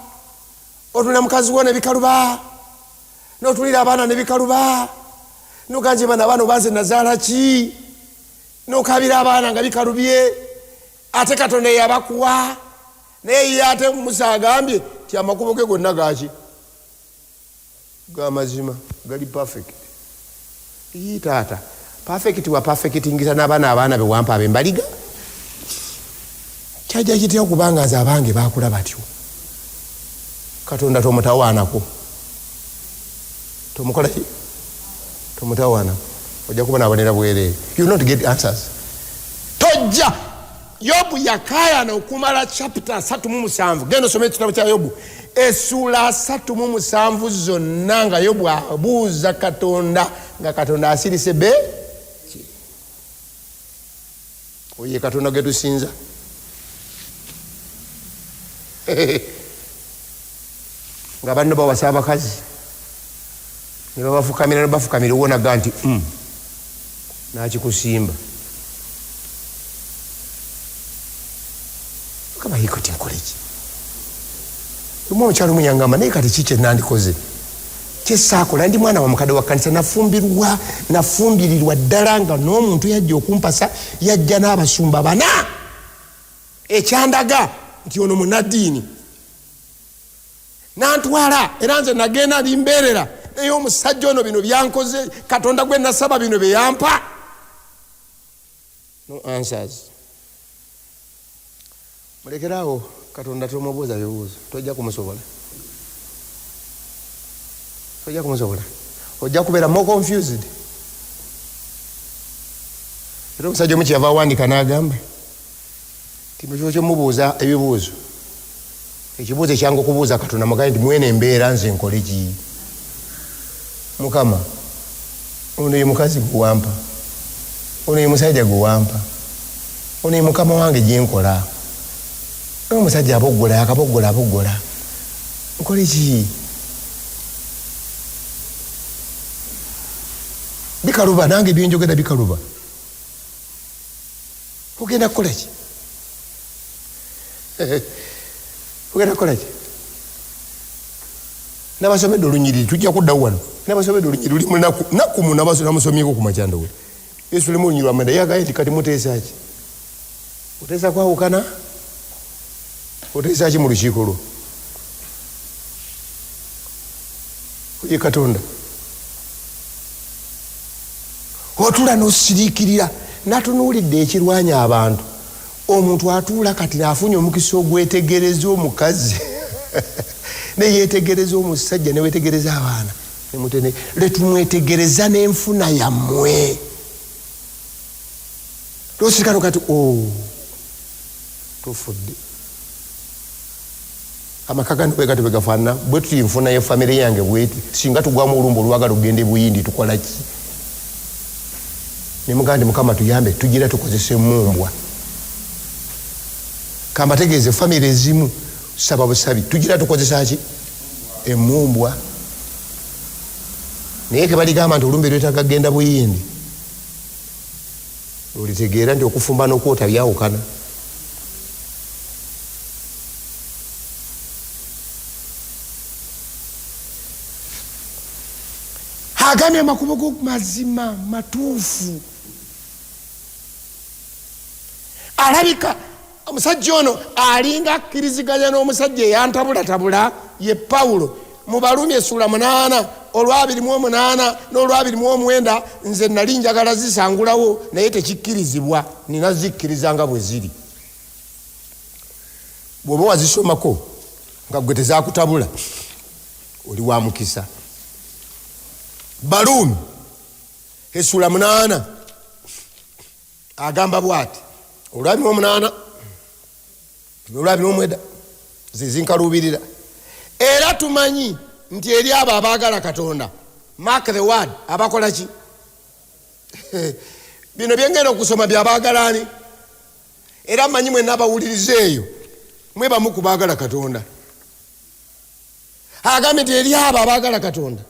otulira mukazi wo nebikaluba, notulira abaana nebikaluba, noganje bana abaana obanze nazaala ki, nokabira abaana nga bikalubye, ate Katonda yabakuwa. Naye ye ate Musa agambye ti amakubo ge gonna gaki? Gamazima, gali perfect. Ii taata, perfect wa perfectingiza n'abaana, abaana bewampa abembaliga kyajja kitya okubanga nze abange bakula batyo? Katonda tomutawaanako, tomukola ki? Tomutawaanako, ojja kubonabonera bwereere. You not get answers, tojja. Yobu yakayana okumala chapter 37. Genda osome ekitabo kya Yobu, essuula 37 zonna nga Yobu abuuza Katonda, nga Katonda asirise be. Oye Katonda getusinza nga banno bawasa abakazi ne babafukamira, nebafukamira, owonaga nti nakikusimba. Mukama, ye kati nkoleki? Omu omukyalo omu yangamba, naye kati ki kyenandikoze kyesaakola? Ndi mwana wa mukadde wa kanisa, nafumbirwa, nafumbirirwa ddala nga n'omuntu yajja okumpasa yajja n'abasumba bana, ekyandaga nti ono munaddiini. Nantwala, era nze nagenda limbeerera, naye omusajja ono bino byankoze, Katonda gwe nasaba bino byeyampa? No answers. Mulekeraawo Katonda, tomubuuza bibuuzo, tojja kumusobola, tojja kumusobola, ojja kubeera more confused. Era omusajja omu kyeyava awandika n'agamba ti mukifo kyomubuuza ebibuuzo, ekibuuzo ekyangu okubuuza Katonda, mugambe nti mwene embeera nze nkole ki? Mukama, ono ye mukazi gwewampa, ono ye musajja gwewampa, ono ye mukama wange gyenkola, naye omusajja aboggola, yakaboggola, aboggola, nkole ki? Bikaluba, nange byenjogera bikaluba. Ogenda kukola ki? Ogenda kukola ki? Nabasomedde olunyiriri, tujja kuddawo wano. Nabasomedde olunyiriri luli munaku nakumu, namusomyeko ku makyandowe Yesu, lulimu olunyiriri lwamwenda. Yagaye nti kati muteesa ki? Oteesa kwawukana? Oteesa ki mu lukiiko lwo? Oye Katonda otula nosiriikirira. Natunuulidde ekirwanya abantu. Omuntu atuula kati afunye omukisa ogwetegereza omukazi, neyetegereza omusajja, newetegereza abaana, letumwetegereza n'enfuna yammwe. Tosirika nokati o oh, tufudde. Amaka gano bwe gatyo bwe gafaanana, bwe tuti nfuna ye famire yange bweti, singa tugwamu olumbe olwagala okugenda e Buyindi tukola ki? Ne mugamba nti Mukama tuyambe, tugira tukozesa emmumbwa. Kambategeeze, famire ezimu saba busabi, tugira tukozesa ki? Emmumbwa. Naye ke baligamba nti olumbe lwetaaga kugenda Buyindi, lwolitegeera nti okufumba n'okwota byawukana. Agambye amakubo go mazima matuufu. Alabika omusajja ono alinga akkiriziganya n'omusajja eyantabulatabula ye Pawulo mu Baruumi essuula 8 olwabiri mu omunaana n'olwabiri mu omwenda. Nze nali njagala zisangulawo naye tekikkirizibwa, nina zikkiriza nga bwe ziri. Bw'oba wazisomako nga ggwe tezakutabula oli wa mukisa. Baruumi essuula 8 agamba bw'ati olwabiri mu omunaana n'olwabiri mu omwenda, zezinkaluubirira. Era tumanyi nti eri abo abaagala Katonda, mark the word, abakola ki? Bino byengenda okusoma byabaagala ani? Era mmanyi mwenna abawuliriza eyo mwe bamu ku baagala Katonda. Agambye nti eri abo abaagala Katonda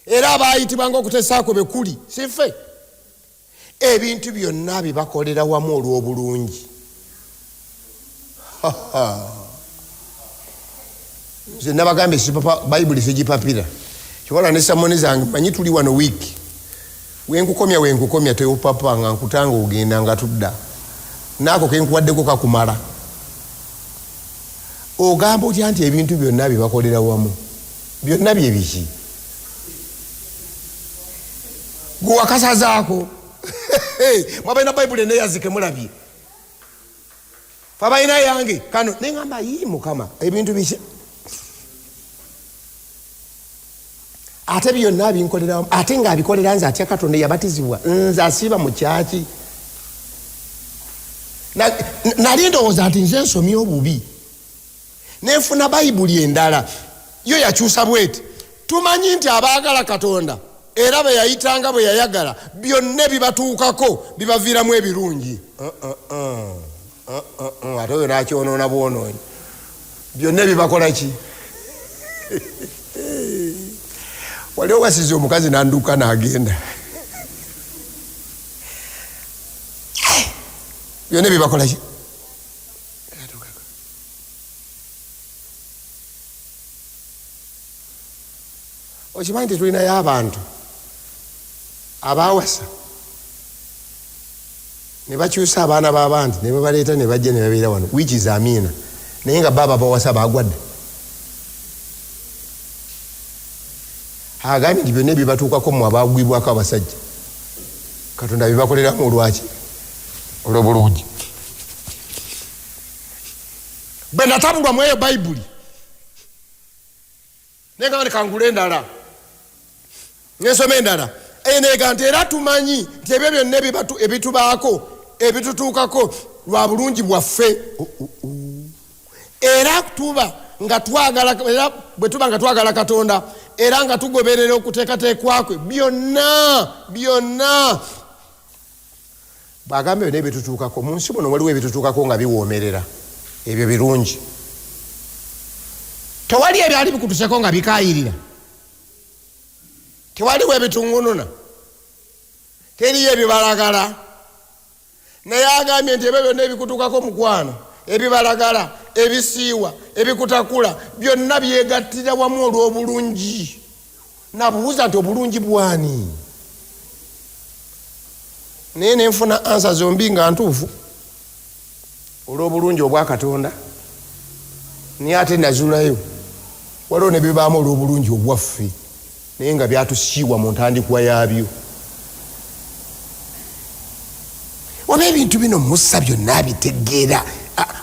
era abaayitibwa ng'okuteesa kwe bwe kuli, si ffe, ebintu byonna bibakolera wamu olw'obulungi. Nze nabagambye sipapa Bayibuli sigipapira, kyobola ne samoni zange manyi tuli wano wiiki wenkukomya wenkukomya teopapa nga nkutanga ogenda nga tudda naako kenkuwaddeko kakumala. Ogamba otya nti ebintu byonna bibakolera wamu? Byonna bye biki? Gwe wakasazaako. Mwabalina Bayibuli eneyazike mulabye, fabalina yange kano nengamba yi Mukama ebintu biki ate byonna binkolera, ate nga abikolera nze atya Katonda yabatizibwa nze asiiba mu kyaki. Nali ndowooza nti nze nsomye obubi, nenfuna Bayibuli endala yo yakyusa bweti: tumanyi nti abaagala Katonda era be yayitanga bwe yayagala, byonna ebibatuukako bibaviiramu ebirungi. Ate oyo nakyonoona bwonoonyi, byonna ebibakola ki? Wali owasiza omukazi nanduka nagenda, byonna ebibakola ki? Okimanyi nti tulinayo abantu abawasa ne bakyusa abaana b'abandi ne babaleeta ne bajja ne babeera wano wiiki za amiina, naye nga baaba bawasa bagwadde. Agambye nti byonna ebibatuukako mmwe abagwibwako abasajja, Katonda bibakoleramu olwaki? Olw'obulungi. Bwe natabulwa mu eyo Bayibuli nengamba nti kangule endala nensoma endala eneega nti era tumanyi nti ebyo byonna ebitubaako ebitutuukako lwa bulungi bwaffe, era tuba nga twagala, era bwe tuba nga twagala Katonda era nga tugoberera okuteekateekwa kwe byonna byonna. Bw'agamba byonna ebitutuukako mu nsi muno, waliwo ebitutuukako nga biwoomerera, ebyo birungi. Tewali ebyali bikutuseko nga bikaayirira, tewaliwo ebitungununa, teriyo ebibalagala. Naye agambye nti ebyo byonna ebikutuukako mukwano, ebibalagala, ebisiiwa, ebikutakula, byonna byegattira wamu olw'obulungi. Nabuuza nti obulungi bwani? Naye nenfuna ansa zombi nga ntuufu, olw'obulungi obwa Katonda, naye ate nazulayo waliwo ne bibaamu olw'obulungi obwaffe, naye nga byatusiiwa mu ntandikwa yaabyo. Oba ebintu bino Musa byonna abitegeera,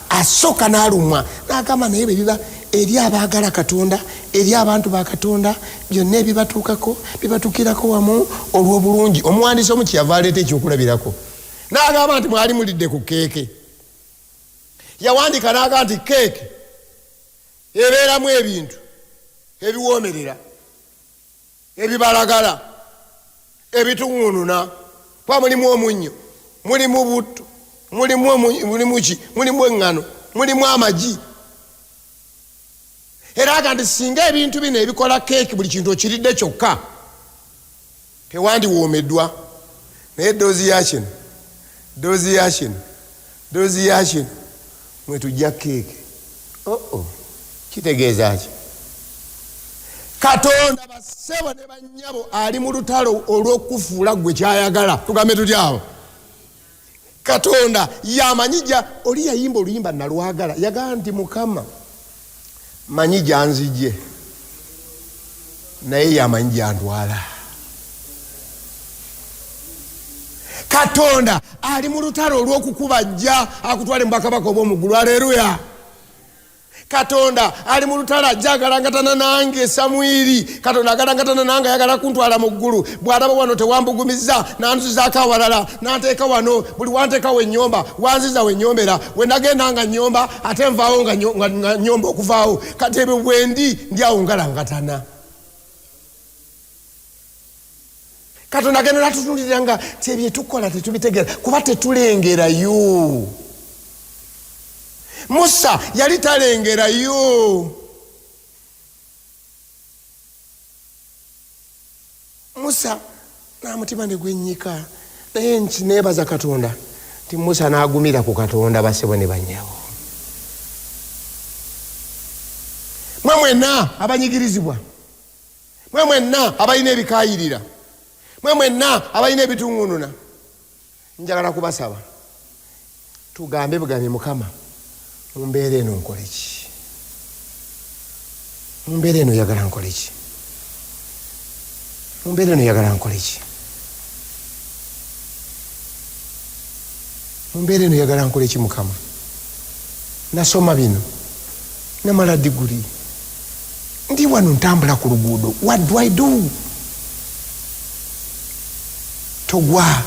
asooka n'alumwa n'agamba, naye bwe biba eri abaagala Katonda eri abantu ba Katonda byonna ebibatuukako bibatuukirako wamu olw'obulungi. Omuwandiisi omu kyeyava aleeta ekyokulabirako n'agamba nti mwali mulidde ku keeke. Yawandiika n'agamba nti keeke ebeeramu ebintu ebiwoomerera, ebibalagala, ebituŋŋununa, kuba mulimu omunnyo, mulimu butto, mulimu ki, mulimu eŋŋano, mulimu amagi. Era aga nti singa ebintu bino ebikola keeki buli kintu okiridde kyokka tewandiwoomeddwa. Naye doozi ya kino, doozi ya kino, doozi ya kino mwetujja keeki. Oo, kitegeeza ki? Katonda bassebo ne bannyabo ali mu lutalo olw'okufuula ggwe kyayagala. Tugambe tutya awo? Katonda yamanyi gya oli yayimba oluyimba nalwagala, yagamba nti Mukama manyi gyanzije naye yamanyi gyantwala. Katonda ali mu lutalo olw'okukubajja akutwale mu bwakabaka obw'omu ggulu. Aleluya. Katonda ali mu lutalo ajja agalangatana nange Samwiri. Katonda agalangatana nange, ayagala kuntwala mu ggulu. Bw'alaba wano tewambugumiza, nantuzaako awalala, nanteeka wano. Buli wanteekawo ennyomba, wanziza wenyombera. We nagenda nga nnyomba, ate nvaawo nga nnyomba okuvaawo. Kati ebyo bwendi ndi awo ngalangatana. Katonda agenda natutunulira nga tebyetukola tetubitegeera, kuba tetulengerayo. Musa yali talengerayo. Musa n'amutima ne gwennyika, naye nkineebaza Katonda nti Musa n'agumira ku Katonda. Basebo ne bannyabo, mwe mwenna abanyigirizibwa, mwe mwenna abalina ebikayirira, mwe mwenna abalina ebituŋŋununa, njagala kubasaba tugambe bugambe, Mukama, mu mbeera eno nkole ki? Mu mbeera eno oyagala nkole ki? Mu mbeera eno oyagala nkole ki? Mu mbeera eno oyagala nkole ki, Mukama? Nasoma bino, namala diguri, ndi wano ntambula ku luguudo. What do I do? Togwa,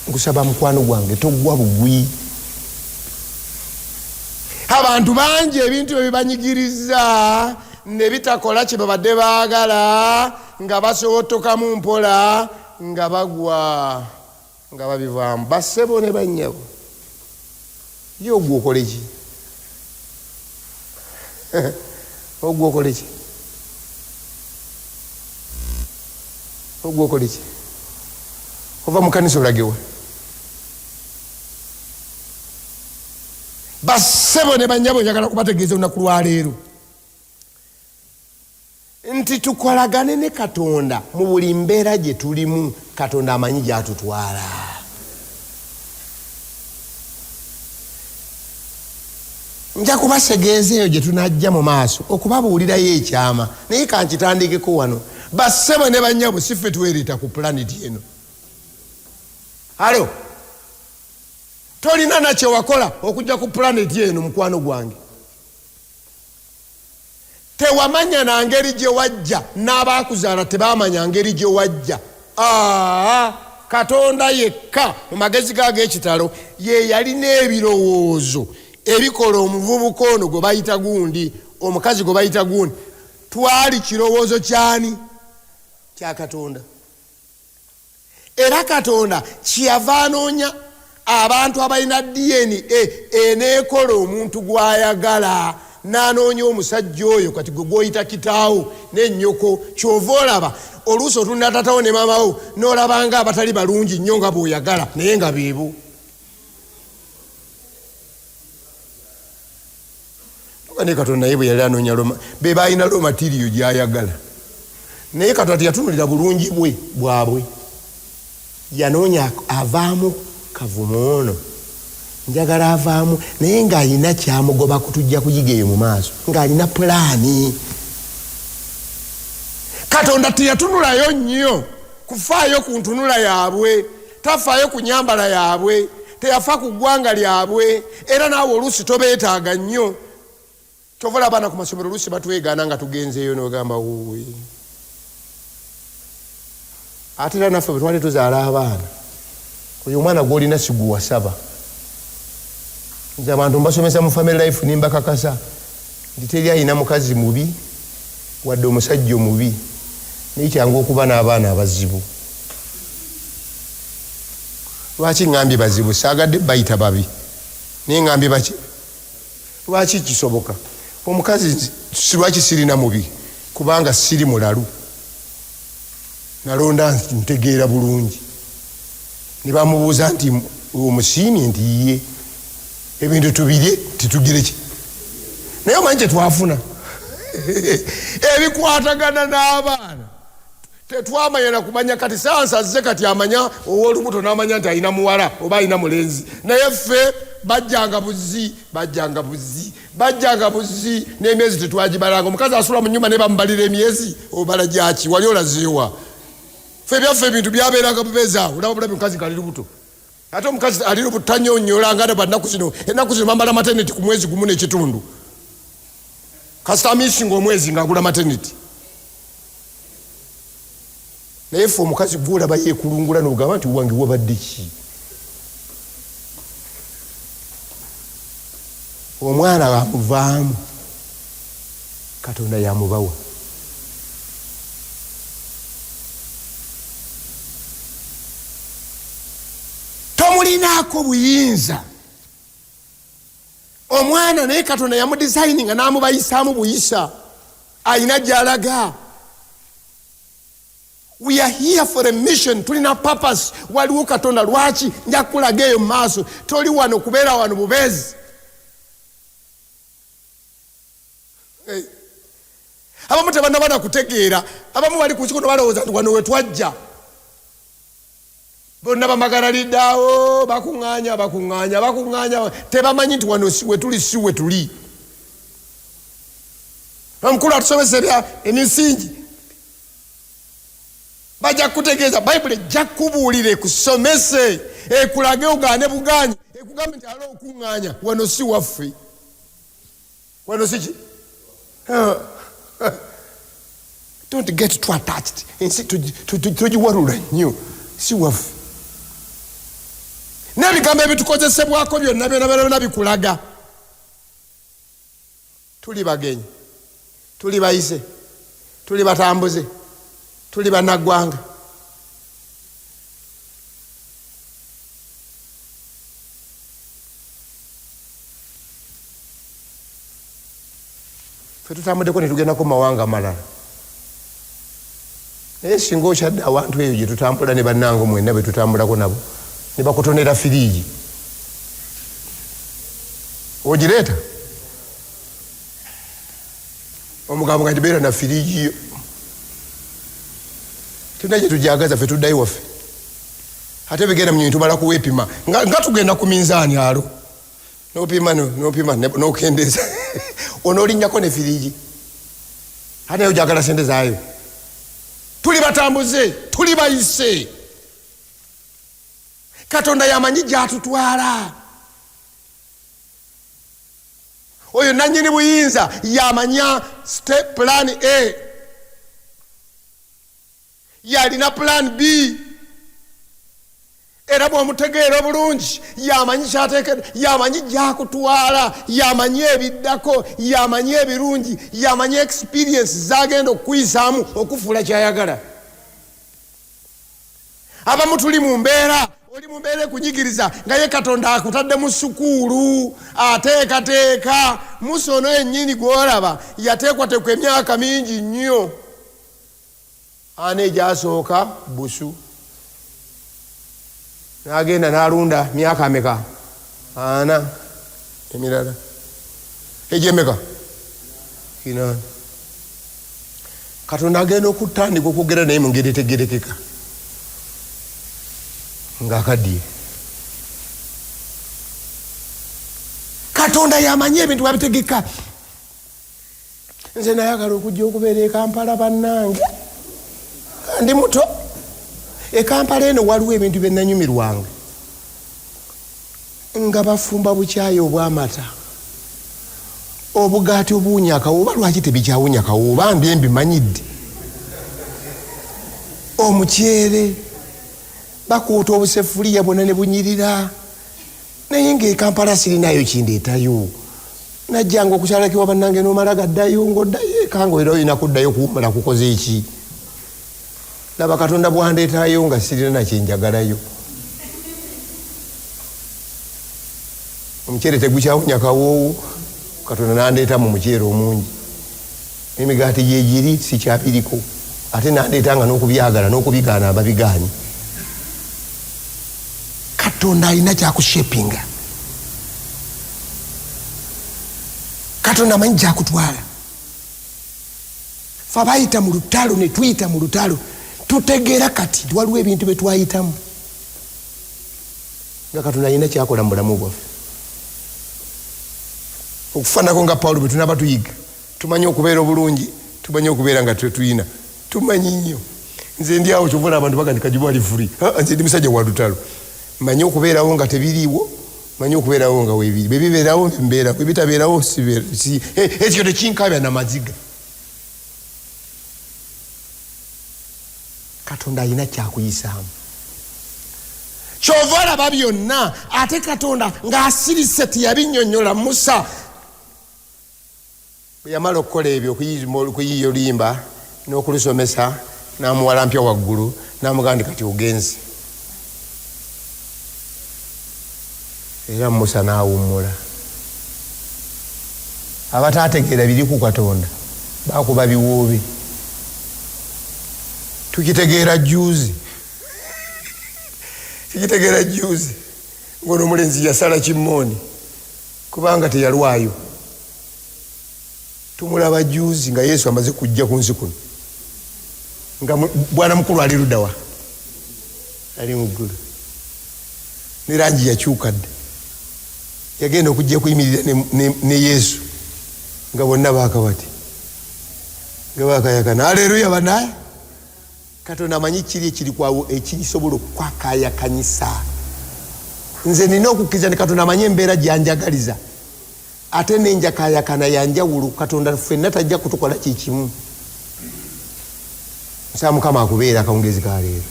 nkusaba mukwano gwange, togwa bugwi. Abantu bangi ebintu ebyo bibanyigiriza ne bitakola kye babadde baagala, nga basowotokamu mpola, nga bagwa, nga babivaamu. Bassebo ne bannyabo, ye ogwo okole ki? Ogwo okole ki? Ogwo okole ki? Ova mu kanisa olagewa? Bassebo ne bannyabo, njagala kubategeeza olunaku lwaleero nti tukolagane ne Katonda mu buli mbeera gye tulimu. Katonda amanyi gyatutwala. Nja kubasegeeza eyo gye tunajja mu maaso okubabuulirayo ekyama, naye kankitandikeko wano. Bassebo ne bannyabo, si ffe twereeta ku planet eno. Alo, tolina nakyewakola okujja ku planet eno, mukwano gwange. Tewamanya na ngeri gye wajja, n'abaakuzaala tebamanya ngeri gye wajja. Aa, Katonda yekka mu magezi ge ag'ekitalo ye yalina ebirowoozo ebikola omuvubuka ono gwe bayita gundi, omukazi gwe bayita gundi. Twali kirowoozo kyani? Kya Katonda. Era Katonda kyeyava anoonya abantu abalina DNA eneekola omuntu gw'ayagala, n'anoonya omusajja oyo kati gwe gwoyita kitaawo nennyoko. Kyova olaba oluusi otunda taatawo ne maamawo, n'olabanga abatali balungi nnyo nga bw'oyagala, naye nga beebo. Naye Katonda naye bwe yali anoonya Roma, be balina raw material gy'ayagala. Naye Katonda teyatunulira bulungi bwe bwabwe, yanoonya avaamu kavumu ono, njagala avaamu naye ng'alina kyamugoba. Kutujja kuyiga eyo mu maaso ng'alina pulaani. Katonda teyatunulayo nnyo kufaayo ku ntunula yaabwe, tafaayo ku nyambala yaabwe, teyafa ku ggwanga lyabwe. Era naawe oluusi tobeetaaga nnyo. Kyova abaana ku masomero oluusi batwegaana nga tugenzeeyo n'ogamba wuuwe. Ate era naffe bwe twali tuzaala abaana, oyo omwana gw'olina siguwasaba. Nze abantu mbasomesa mu family life nimbakakasa nti teri alina mukazi mubi wadde omusajja omubi, naye kyangu okuba n'abaana abazibu. Lwaki ŋŋambye bazibu? Saagadde bayita babi, naye ŋŋambye baki? Lwaki kisoboka? Omukazi lwaki sirina mubi? Kubanga siri mulalu, nalonda ntegeera bulungi. Ne bamubuuza nti omusiimye? Nti ye. Ebintu tubirye titugire ki? Naye omanyi kyetwafuna ebikwatagana n'abaana tetwamanya na kumanya. Kati sayansi azze, kati amanya ow'olubuto n'amanya nti alina muwala oba alina mulenzi. Naye ffe bajjanga buzi, bajjanga buzi, bajjanga buzi, n'emyezi tetwagibalanga. Omukazi asula mu nyumba naye bamubalira emyezi, obala gyaki? Wali olazeewa? Ffe ebyaffe ebintu byabeeranga bubeezi awo, olaba bulabi omukazi ng'ali lubuto. Ate omukazi ali lubuto tanyonyola nga bannaku zino. Ennaku zino bambala maternity ku mwezi gumu n'ekitundu. Kasita amisinga omwezi ng'agula maternity. Naye ffe omukazi gwolaba yeekulungula n'ogamba nti wange wabadde ki? Omwana bamuvaamu, Katonda yamubawa. Tomulinaako buyinza omwana, naye Katonda yamudesigninga n'amubayisaamu buyisa, ayina gy'alaga. We are here for a mission, tulina purpose. Waliwo Katonda lwaki nja kukulaga eyo mu maaso. Toli wano kubeera wano bubeezi. Hey. Abamu tebannaba kutegeera, abamu bali ku nsi kuno balowooza nti wano wetwajja. Bonna bamagalaliddeawo, bakuŋŋaanya, bakuŋŋaanya, bakuŋŋaanya, tebamanyi nti wano wetuli si wetuli. Omukulu atusomesa ebya emisingi bajja kukutegeeza. Bayibuli ejja kukubuulira, ekusomese, ekulage, ogaane bugaanyi, ekugambe nti ala okuŋŋaanya wano si waffe, wano si ki. Don't get too attached. Ensi togiwalula nnyo, si waffe. N'ebigambo ebitukozesebwako byonna byonna byonna bikulaga tuli bagenyi, tuli bayise, tuli batambuze, tuli bannaggwanga. Fe tutambuddeko ne tugendako mu mawanga malala, naye singa okyadde awantu eyo gye tutambula ne bannange mwenna be tutambulako nabo, ne bakutonera firiigi, ogireeta omugambo nga tibeera na firiigi yo, tulina gye tujagaza. Ffe tuddayo waffe, ate bigenda munyonyi tumala kuweepima nga tugenda ku minzaani alo nopima nopima nokendeeza, onoolinnyako ne firiigi, ate naye ojagala sente zaayo. Tuli batambuze, tuli bayise. Katonda yamanyi gyatutwala. Oyo nanyini buyinza yamanya step plan A, yalina plan B. Era bw'omutegeera obulungi, yamanyi kyateeke, yamanyi gyakutwala, yamanyi ebiddako, yamanyi ebirungi, yamanyi experience zagenda okukuyisaamu okufuula kyayagala. Abamu tuli mu mbeera, oli mu mbeera ekunyigiriza, nga ye Katonda akutadde mu sukuulu, ateekateeka. Musa ono yennyini gw'olaba yateekwateekwa emyaka mingi nnyo ana egyasooka busu, n'agenda n'alunda myaka ameka? Ana. Emirala egyemeka? 80. Katonda agenda okutandika okwogera naye mu ngeri etegerekeka ng'akaddiye. Katonda yamanyi ebintu babitegeka. Nze nayagala okujja okubeera e Kampala, bannange, ndi muto. E Kampala eno waliwo ebintu bye nanyumirwanga, nga bafumba bukyayi obw'amata. Obugaati obuwunya akawoowo, oba lwaki tebikyawunya kawoowo, bambi mbimanyidde. Omuceere bakuuta obusefuliya bwonna ne bunyirira, naye nga e Kampala sirinayo kindeetayo. Najjanga okukyalako ewa bannange n'omala gaddayo, ng'oddayo eka ng'era olina kuddayo kuwummula kukoze ki? Laba Katonda bw'andeetayo nga sirina na kye njagalayo. Omuceere tegukyawunya kawoowo, Katonda n'andeeta mu muceere omungi. Emigaati gyegiri sikyabiriko, ate n'andeeta nga n'okubyagala n'okubigaana ababigaanyi. Katonda alina kyakushepinga, Katonda amanyi gyakutwala. Fe abayita mu lutalo ne tuyita mu lutalo tutegeera kati nti waliwo ebintu bye twayitamu nga Katonda alina kyakola mu bulamu bwaffe. Okufaanako nga Pawulo bwe tunaba tuyiga, tumanyi okubeera obulungi, tumanyi okubeera nga tetulina, tumanyi nnyo. Nze ndi awo kyova olaba abantu baga nti Kagimu ali free. Haa, nze ndi musajja wa lutalo, manyi okubeerawo nga tebiriiwo, manyi okubeerawo nga weebiri. Bwe bibeerawo mbeera, bwe bitabeerawo sibeera. Si, ekyo tekinkaabya na maziga. Katonda alina kyakuyisaamu, kyova olaba byonna. Ate Katonda ng'asirise teyabinnyonnyola Musa. Bwe yamala okukola ebyo, okuyiiya oluyimba n'okulusomesa, n'amuwalampya waggulu n'amugamba nti kati ogenze. Era Musa n'awummula. Abataategeera biri ku Katonda bakuba biwoobe. Tukitegeera jjuuzi, tukitegeera jjuuzi ng'ono omulenzi yasala kimmooni kubanga teyalwayo. Tumulaba jjuuzi nga Yesu amaze kujja ku nsi kuno, nga bwana mukulu ali ludda wa? Ali mu ggulu. Ne langi yakyuka dda, yagenda okujja kuyimirira ne Yesu nga bonna baaka bati, nga baakayakana. Aleluya banaye! Katonda amanyi kiri ekirikwawo ekirisobola okukwakayakanyisa. Nze nina okukkiriza nti Katonda amanyi embeera gyanjagaliza, ate n'enjakayakana yanjawulo. Katonda ffenna tajja kutukola kyekimu. Nsaba Mukama akubeera akawungeezi ka leero.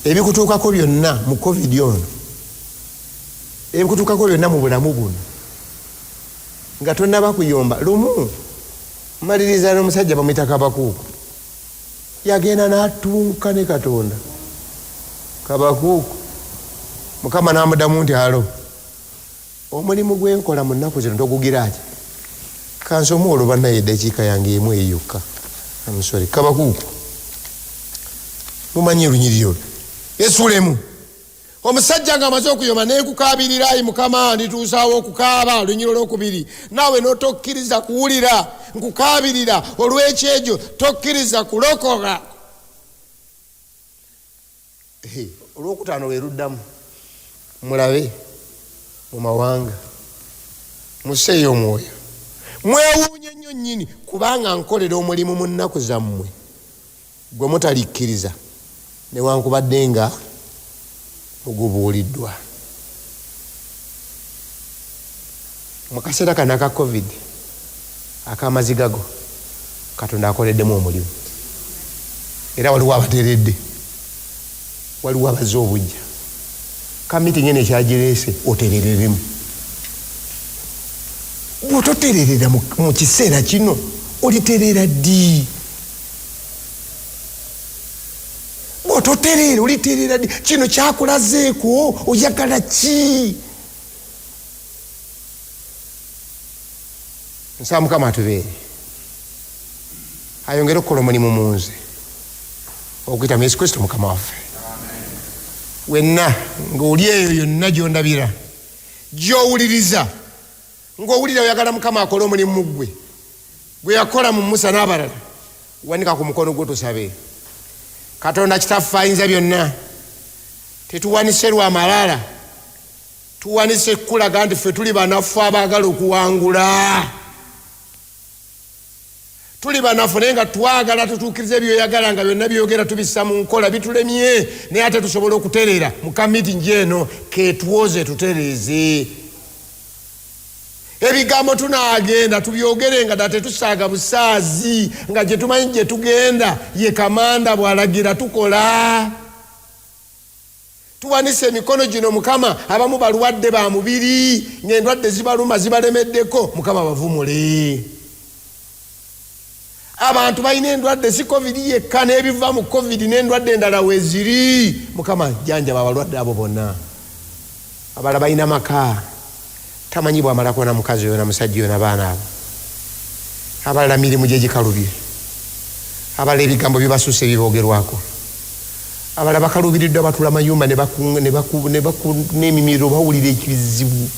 Ebikutuukako byonna mu covid ono, ebikutuukako byonna mu bulamu buno, nga tonnaba kuyomba, lumu maliriza n'omusajja bamuyita Kabakuuku, yagenda n'atunka ne Katonda. Kabakuuku, Mukama n'amuddamu nti alo, omulimu gwe nkola mu nnaku zino togugira ki? Kansome olwo bannaye eddakiika yange emu eyo yokka. I'm sorry. Kabakuuku, mumanyi olunyiriri olwo, essuula emu. Omusajja ng'amaze okuyoma, ne nkukaabirira, ayi Mukama, ndituusaawo okukaaba. Olunyiriri olwokubiri, naawe n'otokkiriza kuwulira, nkukaabirira olw'ekyejo, tokkiriza kulokoka. Olwokutaano lwe luddamu, mulabe mu mawanga, musseeyo omwoyo, mwewuunye nnyo nnyini, kubanga nkolera omulimu mu nnaku zammwe gwe mutalikkiriza newankubadde nga mugubuuliddwa. Mu kaseera kano aka covid ak'amaziga go, Katonda akoleddemu omulimu, era waliwo abateredde, waliwo abazze obujja. Ka meeting eno ekyagireese oterereremu. Bw'ototererera mu kiseera kino olitereera ddi? Bw'ototereera olitereera ddi? Kino kyakulazeeko oyagala ki? Nsaba Mukama atubeere, ayongere okukola omulimu mu nze okuyita mu Yesu Kristo Mukama waffe. Wenna ng'oli eyo yonna gy'ondabira, gy'owuliriza, ng'owulira oyagala Mukama akole omulimu mu ggwe gwe yakola mu Musa n'abalala, wanika ku mukono gwo tusabe. Katonda Kitaffe ayinza byonna, tetuwanise lwa malala, tuwanise kukulaga nti ffe tuli banafu abaagala okuwangula. Tuli banafu naye nga twagala tutuukirize byoyagala, nga byonna byogera tubissa mu nkola, bitulemye naye ate tusobola okutereera. Mu ka meeting eno ketwoze tutereeze. Ebigambo tunaagenda tubyogere nga ddala tetusaaga busaazi, nga gye tumanyi gye tugenda ye kamanda bw'alagira tukola. Tuwanise emikono gino, Mukama. Abamu balwadde ba mubiri, ng'endwadde zibaluma zibalemeddeko, Mukama bavumule. Abantu balina endwadde, si COVID yekka, n'ebiva mu COVID n'endwadde endala weeziri. Mukama, jjanjaba abalwadde abo bonna. Abalala balina maka, tamanyi bwamalako na mukazi oyo na musajja oyo nabaana abo. Abalala mirimu gye gikalubye, abalala ebigambo bibasuuse ebiboogerwako, abalala bakalubiriddwa, batula mayumba n'emimiro, bawulira ekizibu.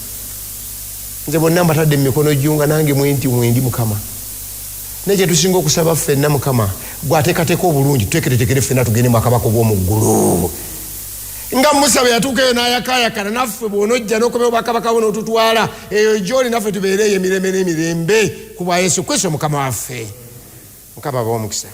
Nze bonna mbatadde mu mikono gyo, nga nange mwenti mwendi, Mukama. Naye kyetusinga okusaba ffenna, Mukama, gwateekateeka obulungi, tuteekeretekere ffenna tugende mu bwakabaka obw'omu ggulu, nga Musa bwe yatuuka eyo n'ayakaayakana. Naffe bw'onojja n'okomya obwakabaka bwo n'otutwala eyo gy'oli, naffe tubeere eyo emirembe n'emirembe, ku bwa Yesu Kristo Mukama waffe. Mukama ba omukisa.